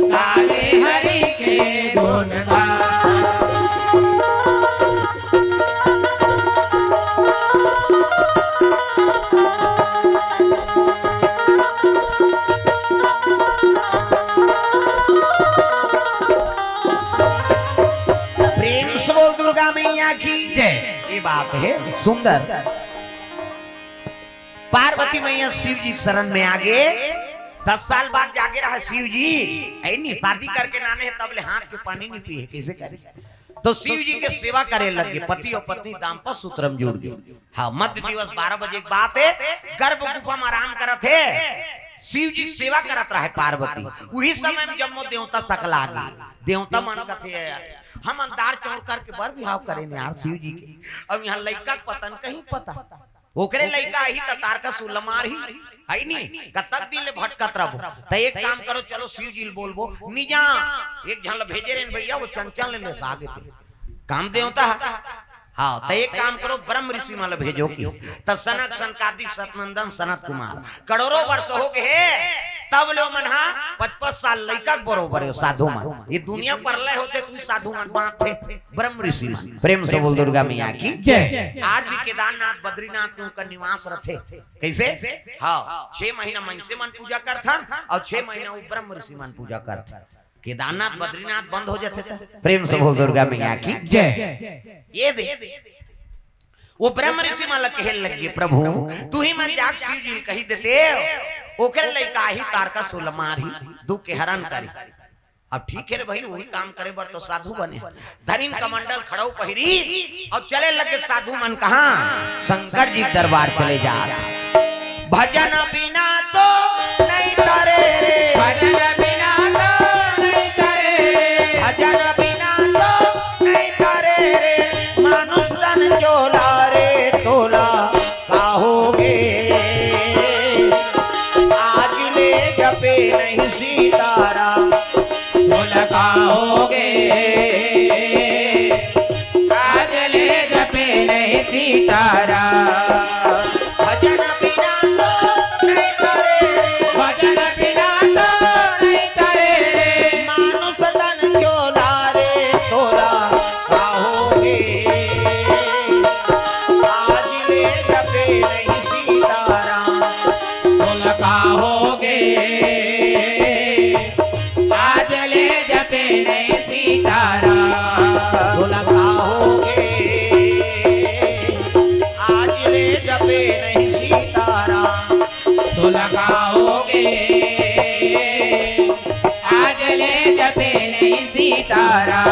काले हरि के गुणगान। प्रेम से बोल दुर्गा मैया की जय। ये बात है सुंदर। पार्वती मैया शिव जी के शरण में आ गे। दस साल बाद जागे रहा शिव जी, ऐ नी, शादी करके नाने हे, तब ले हाथ के पानी नी पिए, कैसे करे? तो शिव जी के सेवा करे लग गे, पति और पत्नी दाम्पत्य सूत्र में जुड़ गे। हाँ, मध्य दिवस बारह बजे के बात है, गर्भ गुफा में आराम करत हे, शिव जी के सेवा करत रहे पार्वती। उही समय में जम्मो देवता सकला गे। देवता मन कथे, "यार, हमन दार चाउर करके बर बिहाव करेन यार शिव जी के, अब यहाँ लइका के पता न कहीं पता।" ओकरे लइका आही त तारकस ल मारही, है नी? कतक दिन ले भटकत रहबो। त एक काम करो, चलो शिव जी ल बोलबो, निजा एक झन ल भेजे रेन भैया, वो चंचल ले लेसा देते। काम देवता है। हाँ, त एक काम करो, ब्रह्म ऋषि मन ल भेजो कि। त सनक सनकादिक सतनंदन सनत कुमार करोड़ों वर्ष हो गे हे, तब ले मन हा पच पच साल लइका के बरोबर हे साधु मन। ये दुनिया परलय होथे त साधु मन बाँचथे, ब्रह्म ऋषि मन। प्रेम से बोल दुर्गा मैया की जय। आज भी केदारनाथ, बद्रीनाथ में उनका निवास रथे। कैसे? हाँ, छह महीना मनसे मन पूजा करथन और छह महीना वो ब्रह्म ऋषि मन पूजा करथन। केदारनाथ, बद्रीनाथ बंद हो जाथे त। प्रेम से बोल दुर्गा मैया की जय। ये दे, वो ब्रह्म ऋषि मन ल कहे लग गे, "प्रभु, तुही मन जाके शिव जी ल कहि देते, ओकर लइका आही तारकस ल मारही, दुख के हरण करही।" अब ठीक है रे भाई, वही काम करे बर तो साधु बने। धरिन कमंडल खड़ाऊ पहिरी और चले लगे साधु मन कहाँ? शंकर जी के दरबार चले जात। भजन बिना तो नहीं तरे रे। भजन बिना तो नहीं तरे रे। भजन बिना तो नहीं तरे रे। मानुष तन चोला रे तोला, का हो तारा।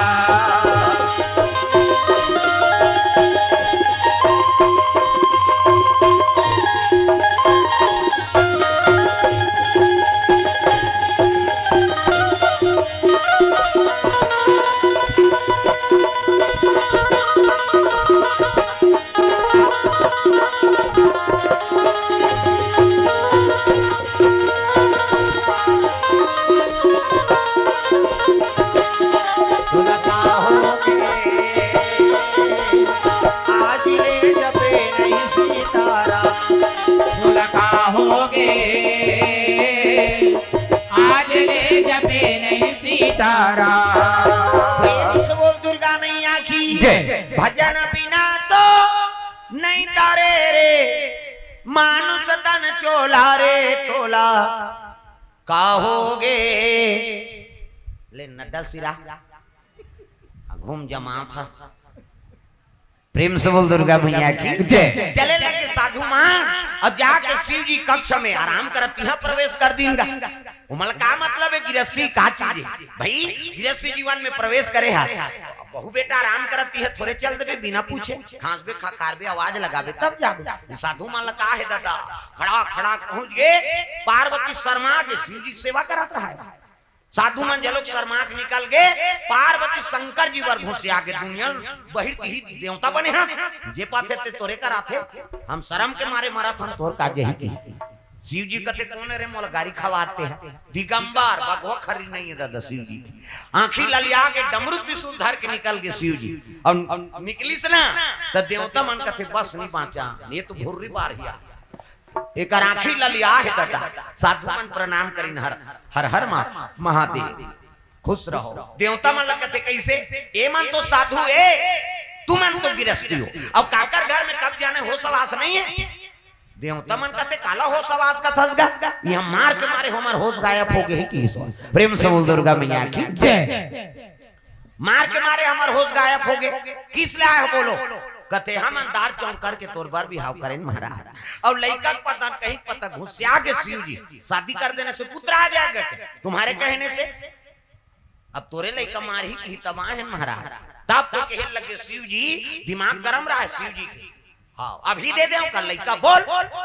तुला का होगे, आज ले जपे नहीं सीताराम। तुला का होगे, आज ले जपे नहीं सीताराम। प्रेम से बोल दुर्गा मैया की जय। भजन बिना तो नहीं तारे रे, मानुष तन चोला रे तोला। का होगे? ले नड्डा सिरा। घूम जमात ह। प्रेम से बोल दुर्गा मैया की जय। चले लगे साधु मन, अब जाके शिव जी कक्ष में आराम करत, तिहां प्रवेश कर दीन गा। ओमन का मतलब हे, गिरस्ती का चीज हे भाई? गिरस्ती जीवन में प्रवेश करे हा, बहू बेटा आराम करत, तिहां थोरे चल देबे बिना पूछे, खांसबे, खकारबे, आवाज लगाबे, तब जाबे। साधु मन ला का हे दादा, खड़ा खड़ा पहुंच गे, पार्वती शर्मा के शिव जी के सेवा करत रहा हे। साधु मन जलोक शर्मा के निकल गे, पार्वती शंकर जी बर घुसिया गे, दुनिया बहिर तिही देवता बने हस, जे पाथे ते तोरे कर आथे, हम शरम के मारे मरत हन, तोर का जही की। शिव जी कथे, "कौन रे मोला गारी खवाते है?" दिगंबर, बघवा खरी नहीं है दादा शिव जी के। आंखी ललिया के डमरू त्रिशूल धर के निकल गे शिव जी। अउ निकलिस ना, त देवता मन कथे, "बस नहीं बांचा, ये तो भुर्री बार हिया।" एकर आंखी ललिया हे दादा। साधु मन प्रणाम करिन, हर, हर, हर मा-, महादेव। खुश रहो। देवता मन ला कथे, "कैसे? ए मन तो साधु ए, तुमन तो गिरस्ती हो। अब काकर घर में कब जाने होस हवास नहीं हे?" देवता मन कथे, "काला होस हवास कथस गा? इहां मार के मारे हमर होस गायब हो गे हे कि?" प्रेम से बोल दुर्गा मैया की जय। मार के मारे हमर होस गायब हो गे। किस ले आए हो बोलो? कथे, "हमन दार चौंक करके तोर बर बिहाव करेन महाराज।" अउ लइका के पता कहीं पता घुसिया गे शिव जी, शादी कर देने से पुत्र आ जाएगा क्या तुम्हारे कहने से? अब तोरे लइका मारही कही तब आए हैं महाराज। तब तो कहे लगे शिव जी, दिमाग गरम रहा है शिव जी के। हाँ, अभी दे देव का लइका, बोल,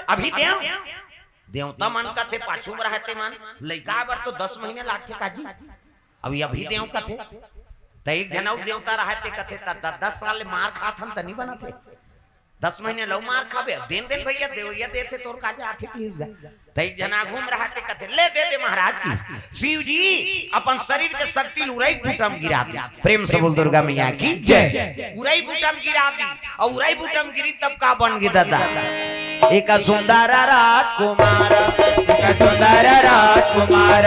अभी देव। देवता मन कथे पाछू में रहते मन, लइका बर तो दस महीने लागथे काजी। अभी, अभी देव कथे, त एक झन अउ देवता रहते कथे, त द-, दस साल ले मार खात हन त नहीं बनत हे। दस महीने लउ मार खाबे, देन देन भैया, देवैया देथे तोर काजे आथे किहिस गा। त एक झन आगू में रहते कथे, "ले दे दे महाराज की।" शिव जी अपन शरीर के शक्ति ल उरई बूटा म गिरा दी। प्रेम से बोल दुर्गा मैया की जय। उरई बूटा म गिरा दी, अउ उरई बूटा म गिरी तब का बन गे दादा? एक सुंदर राजकुमार, एक सुंदर राजकुमार,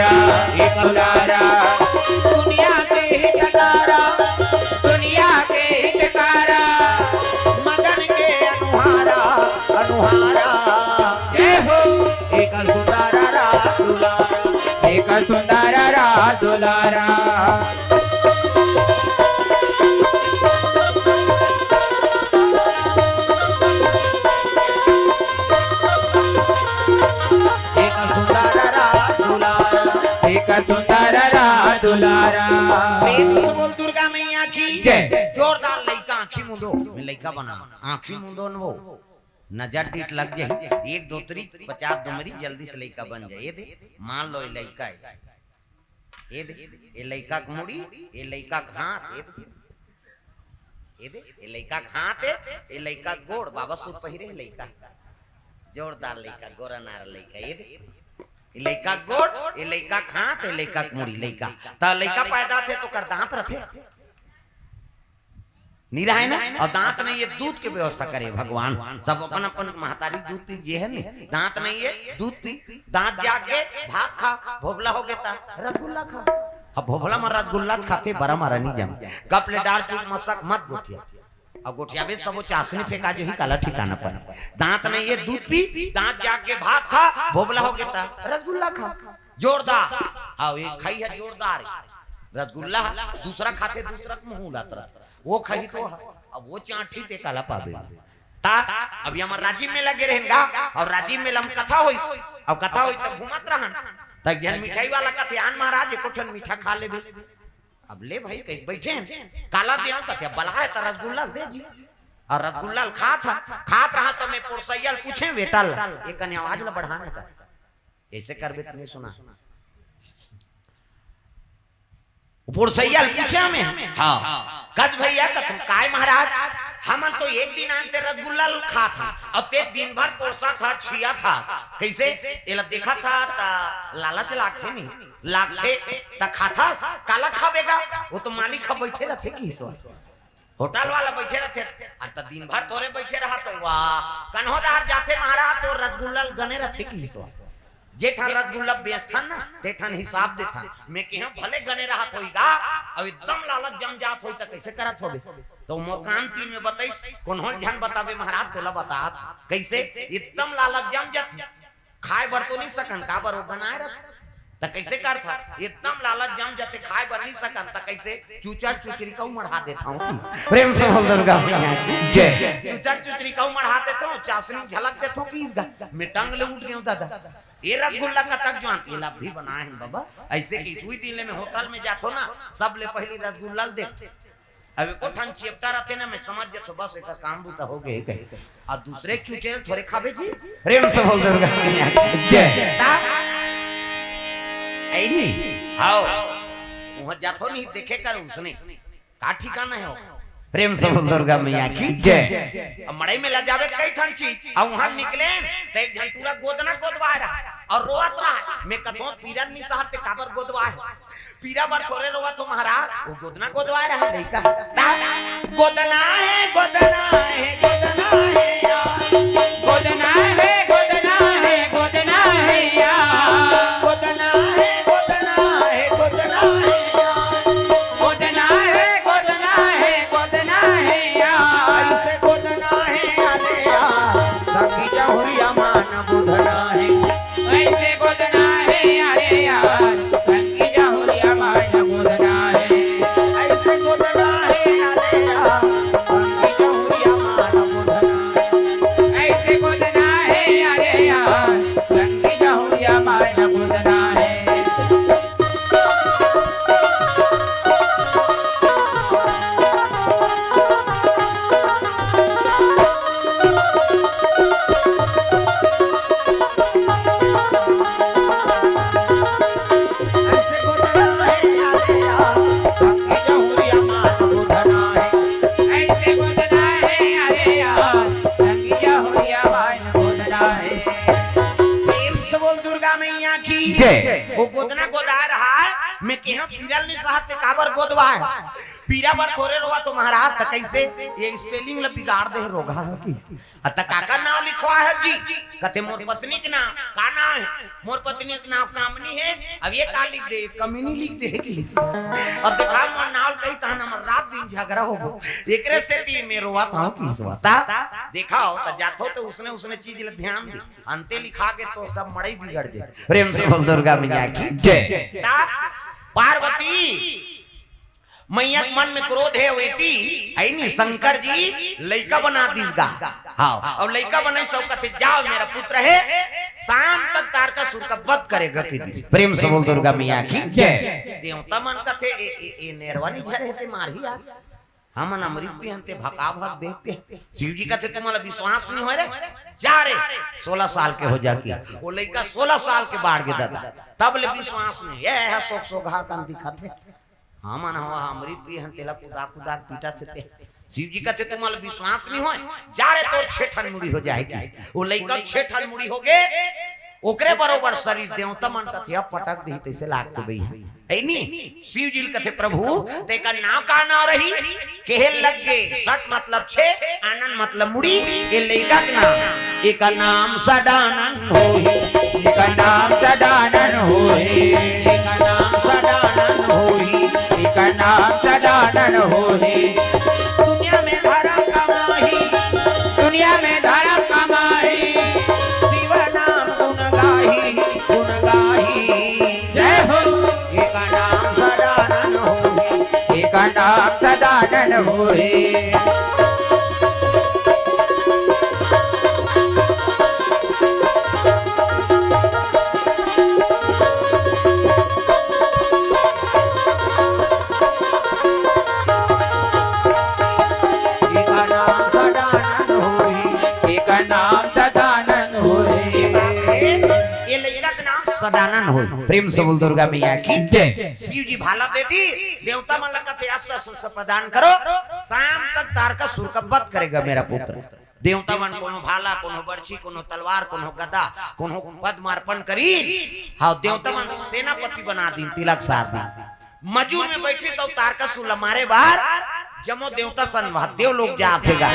एक सुंदर दुनिया के हितकारा, दुनिया के हितकारा, मदन के अनुहारा, अनुहारा। जय हो। एक सुंदर राज दुलारा, एक सुंदर राज दुलारा। एक सुंदर राज दुलारा। एक सुंदर राज दुलारा। प्रेम से बोल दुर्गा मैया की जय। जोरदार लइका आंखी मुंदो, मैं लइका बना, आंखी मुंदो न हो, नजर डीठ लग जाही, एक दो तरी पचास दो मरी, जल्दी से लइका बन जाए। ये दे, मान लो ये लइका है, ये दे, ये लइका के मुड़ी, ये लइका के हाथ, ये दे, ये दे, ये लइका के हाथ है, ये लइका के गोड़, बाबा सूट पहिरे है लइका, जोरदार लइका, गोरा नार लइका, ये दे, ये लइका के गोड़, ये लइका के हाथ, ये लइका के मुड़ी, लइका। त लइका पैदा थे तो कर दांत रथे। नी रहय ना, अउ दांत नहीं हे, दूध के व्यवस्था करे भगवान। सब अपन अपन महतारी दूध पी, जे हे नी, दांत नहीं हे, दूध पी, दांत जाग गे, भात खा, भोभला हो गे त रसगुल्ला खा। अब भोभला म रसगुल्ला खाथे, बरा मारा नी जम। कप ले डार चुक मसक मत गोठिया। अब गोठियाबे सबो चासनी फेंका जही, काला ठिकाना पर। दांत नहीं हे, दूध पी, दांत जाग गे, भात खा, भोभला हो गे त रसगुल्ला खा। जोरदार। हाँ, एक खाई है जोरदार। रसगुल्ला, दूसरा खाथे, दूसरा के मुंह उलात रहत। वो खाही तो ह-, अब वो चांटी ते काला पाबे। ता, अभी हमर राजिम मेला गे रहेन गा, अउ राजिम मेला म कथा होइस, अउ कथा होइस त घूमत रहन, त एक झन मिठाई वाला कथे, "आन महाराज, एको ठन मीठा खा लेबे।" अब ले भाई, कहीं बैठे हैं, काला दे, कथे बलाए त रसगुल्ला दे जी। अउ रसगुल्ला ल खात हा, खात रहा त मैं पोरसैया ल पूछेंव बेटा ल, ए कने आवाज ल बढ़ाने का, ऐसे करबे त नहीं सुना। पोरसैया ल पूछेंव मैं, हाँ, कथे भैया, कथे काय महाराज, हमन तो एक दिन आन ते रसगुल्ला ल खात हा, अउ ते दिन भर पोरसत हा, छियत हा, कैसे? एला देखत हा त लालच लागथे नहीं, लागथे त खाथस, काला खाबे गा, वो तो मालिक ह बैठे रथे किहिस। होटल वाला बैठे रथे, अरे त दिन भर थोरे बैठे रहा त वाह, कन्हो डहर जाथे महाराज त रसगुल्ला ल गने रथे किहिस। जे ठन रसगुल्ला बेचथन ना, ते ठन हिसाब देथन। मैं कहेंव भले गने रहत होही गा, अउ एकदम लालच जम जात होही त कैसे करत होबे? त मोर कान तीन में बताइस, कोनो ल झन बताबे महाराज, तोला बतात। कैसे? एकदम लालच जम जाथे। खाए बर तो नहीं सकन, काबर वो गनाए रथे। त कैसे करथा? एकदम लालच जम जाथे, खाए बर नहीं सकन, त कैसे? चुचर चुचरी कहूं मढ़ा देथंव कि। प्रेम से बोल दुर्गा मैया की जय। चुचर चुचरी कहूं मढ़ा देथंव, चासनी झलक देथंव किहिस गा, मैं टंग ले उठ गेंव दादा। ए रसगुल्ला कतक जुवान, एला अभी बनाए हन बाबा। ऐसे कि दुई दिन ले मैं होटल में जाथंव ना, सबले पहिली रसगुल्ला ल देखथंव। अब एको ठन चेपटा रथे ना, मैं समझ जाथंव, बस एकर काम बूता हो गे कहे। अउ दूसरे चुचर ल थोरे खाबे जी। प्रेम से बोल दुर्गा मैया की जय। ता? ऐ नहीं, हाव। उहाँ जाथंव नहीं, देखे कर उसने। का ठिकाना हे वो? प्रेम से बोल दुर्गा मैया की जय। अब मड़ई में ले जाबे कई ठन चीज, अउ उहाँ निकले त एक झन टूरा गोदना गोदवाए रहा अउ रोवत रहा। मैं कथंव पीरा ल नहीं सहत ते काबर गोदवाए? पीरा बर थोरे रोवत हो महाराज, वो गोदना गोदवाए रहा लइका। ता? गोदना हे, गोदना हे, गोदना हे यार। गोदना हे, गोदना हे, गोदना हे यार। गोदना हे, गोदना हे, गोदना हे यार। गोदना हे, गोदना हे, गोदना हे यार। ऐसे गोदना हे, अरे यार, संगी जहुरिया मान गोदना हे। ऐसे गोदना हे, अरे यार, संगी जहुरिया मान गोदना हे। ऐसे गोदना हे, अरे यार, संगी जहुरिया मान गोदना हे। ऐसे गोदना हे, अरे यार, संगी जहुरिया मान गोदना हे। ऐसे गोदना हे, अरे यार, संगी जहुरिया मान गोदना हे। ऐसे गोदना हे, अरे यार, संगी जहुरिया मान गोदना हे। प्रेम से बोल दुर्गा मैया की जय। वो गोदना गोदाए रहा, मैं कहेंव पीरा ल नहीं सहत ते काबर गोदवाए? पीरा बर थोरे रोवत हो महाराज, त कैसे? ये spelling ल बिगाड़ दे हे रोगहा ह कि। अ, त काकर नाव लिखवाए हस जी? कथे मोर पत्नी के नाव। का नाव हे? मोर पत्नी के नाव कामनी हे। अब ये का लिख दे? कमीनी लिख दे हे किहिस। अब देखा मोर नाव ल कही तहन हमर रात दिन झगरा होगे। एकरे सेती मैं रोवत हंव किहिस। त देखा हो, त जाथो त उसने, उसने चीज ल ध्यान दे। अंते लिखा के तो सब मड़ई बिगड़ दे। प्रेम से बोल दुर्गा मैया की जय। ता पार्वती मैया के मन में क्रोध हे, वेती हे नी, शंकर जी लइका बना दीस गा। हाँ, अउ लइका बनाइस अउ कथे, "जाओ, मेरा पुत्र हे, शाम तक तारकासुर का वध करेगा," कहि दीस। प्रेम से बोल दुर्गा मैया की जय। देवता मन कथे, "ए, ए, ए नेरवा नहीं झरे हे ते मारही यार, हमन अमृत पीहन ते भका भक देते।" शिव जी कथे, "तुम्हारा विश्वास नहीं हो रे, जा रे, सोलह साल के हो जा के।" वो लइका सोलह साल के बाढ़ गे दादा, तब ले विश्वास नहीं। ये हे सोक सोगहा कन दिखत हे। हमन हवा अमृत पीहन तेला कुदा कुदा के पीटत हे ते। शिव जी कथे, "तुम्हारा विश्वास नहीं होय, जा रे, तोर छह ठन मुड़ी हो जाए।" कि वो लइका छह ठन मुड़ी हो गे, ओकरे बरोबर शरीर देवता मन कथे, "अब पटक दीही तइसे लागथे भैया।" हे नी? शिव जी ल कथे, "प्रभु, तेकर नाव का नाव रही?" कहे लग गे, सट मतलब छे, आनन मतलब मुड़ी, ये लइका के नाम। एकर नाम सदानन होही। एकर नाम सदानन होही। एकर नाम सदानन होही। एकर नाम सदानन होही। दुनिया में धरम कमाही। दुनिया में धरम कमाही। शिव नाम गुण गाही, गुण गाही। जय हो। एकर नाम सदानन होही। एकर नाम सदानन होही। सदानंद होय। प्रेम से बोल दुर्गा मैया की जय। शिव जी भाला दे दी, देवता मन ला कथे, "अस्त्र शस्त्र प्रदान करो, शाम तक तारकासुर का वध करेगा मेरा पुत्र।" देवता मन कोनो भाला, कोनो बरछी, कोनो तलवार, कोनो गदा, कोनो पद्म अर्पण करी। हाँ, देवता मन सेनापति बना दीन, तिलक सार दीन। मजूर में बैठी सौ तारकासुर ला मारे बार, जमो देवता सन वहा देव लोग जाथे गा।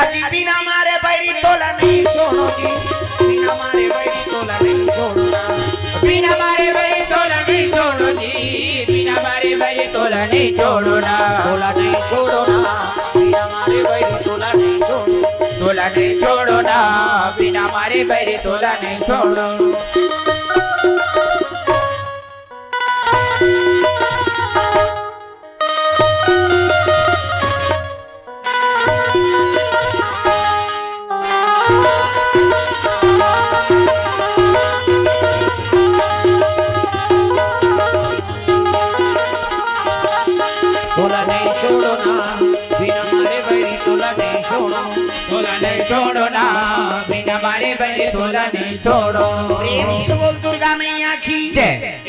अजी बिना मारे बैरी तोला नहीं छोड़ो जी, बिना मारे बैरी तोला नहीं छोड़ो ना। बिना मारे बैरी तोला नहीं छोड़ो जी, बिना मारे बैरी तोला नहीं छोड़ो ना। तोला नहीं छोड़ो ना, बिना मारे बैरी तोला नहीं छोड़ो। तोला नहीं छोड़ो ना, बिना मारे बैरी तोला नहीं छोड़ो। तोला नहीं छोड़ो ना, बिना मारे बैरी तोला नहीं छोड़ो। तोला नहीं छोड़ो ना, बिना मारे बैरी तोला नहीं छोड़ो। प्रेम से बोल दुर्गा मैया की जय।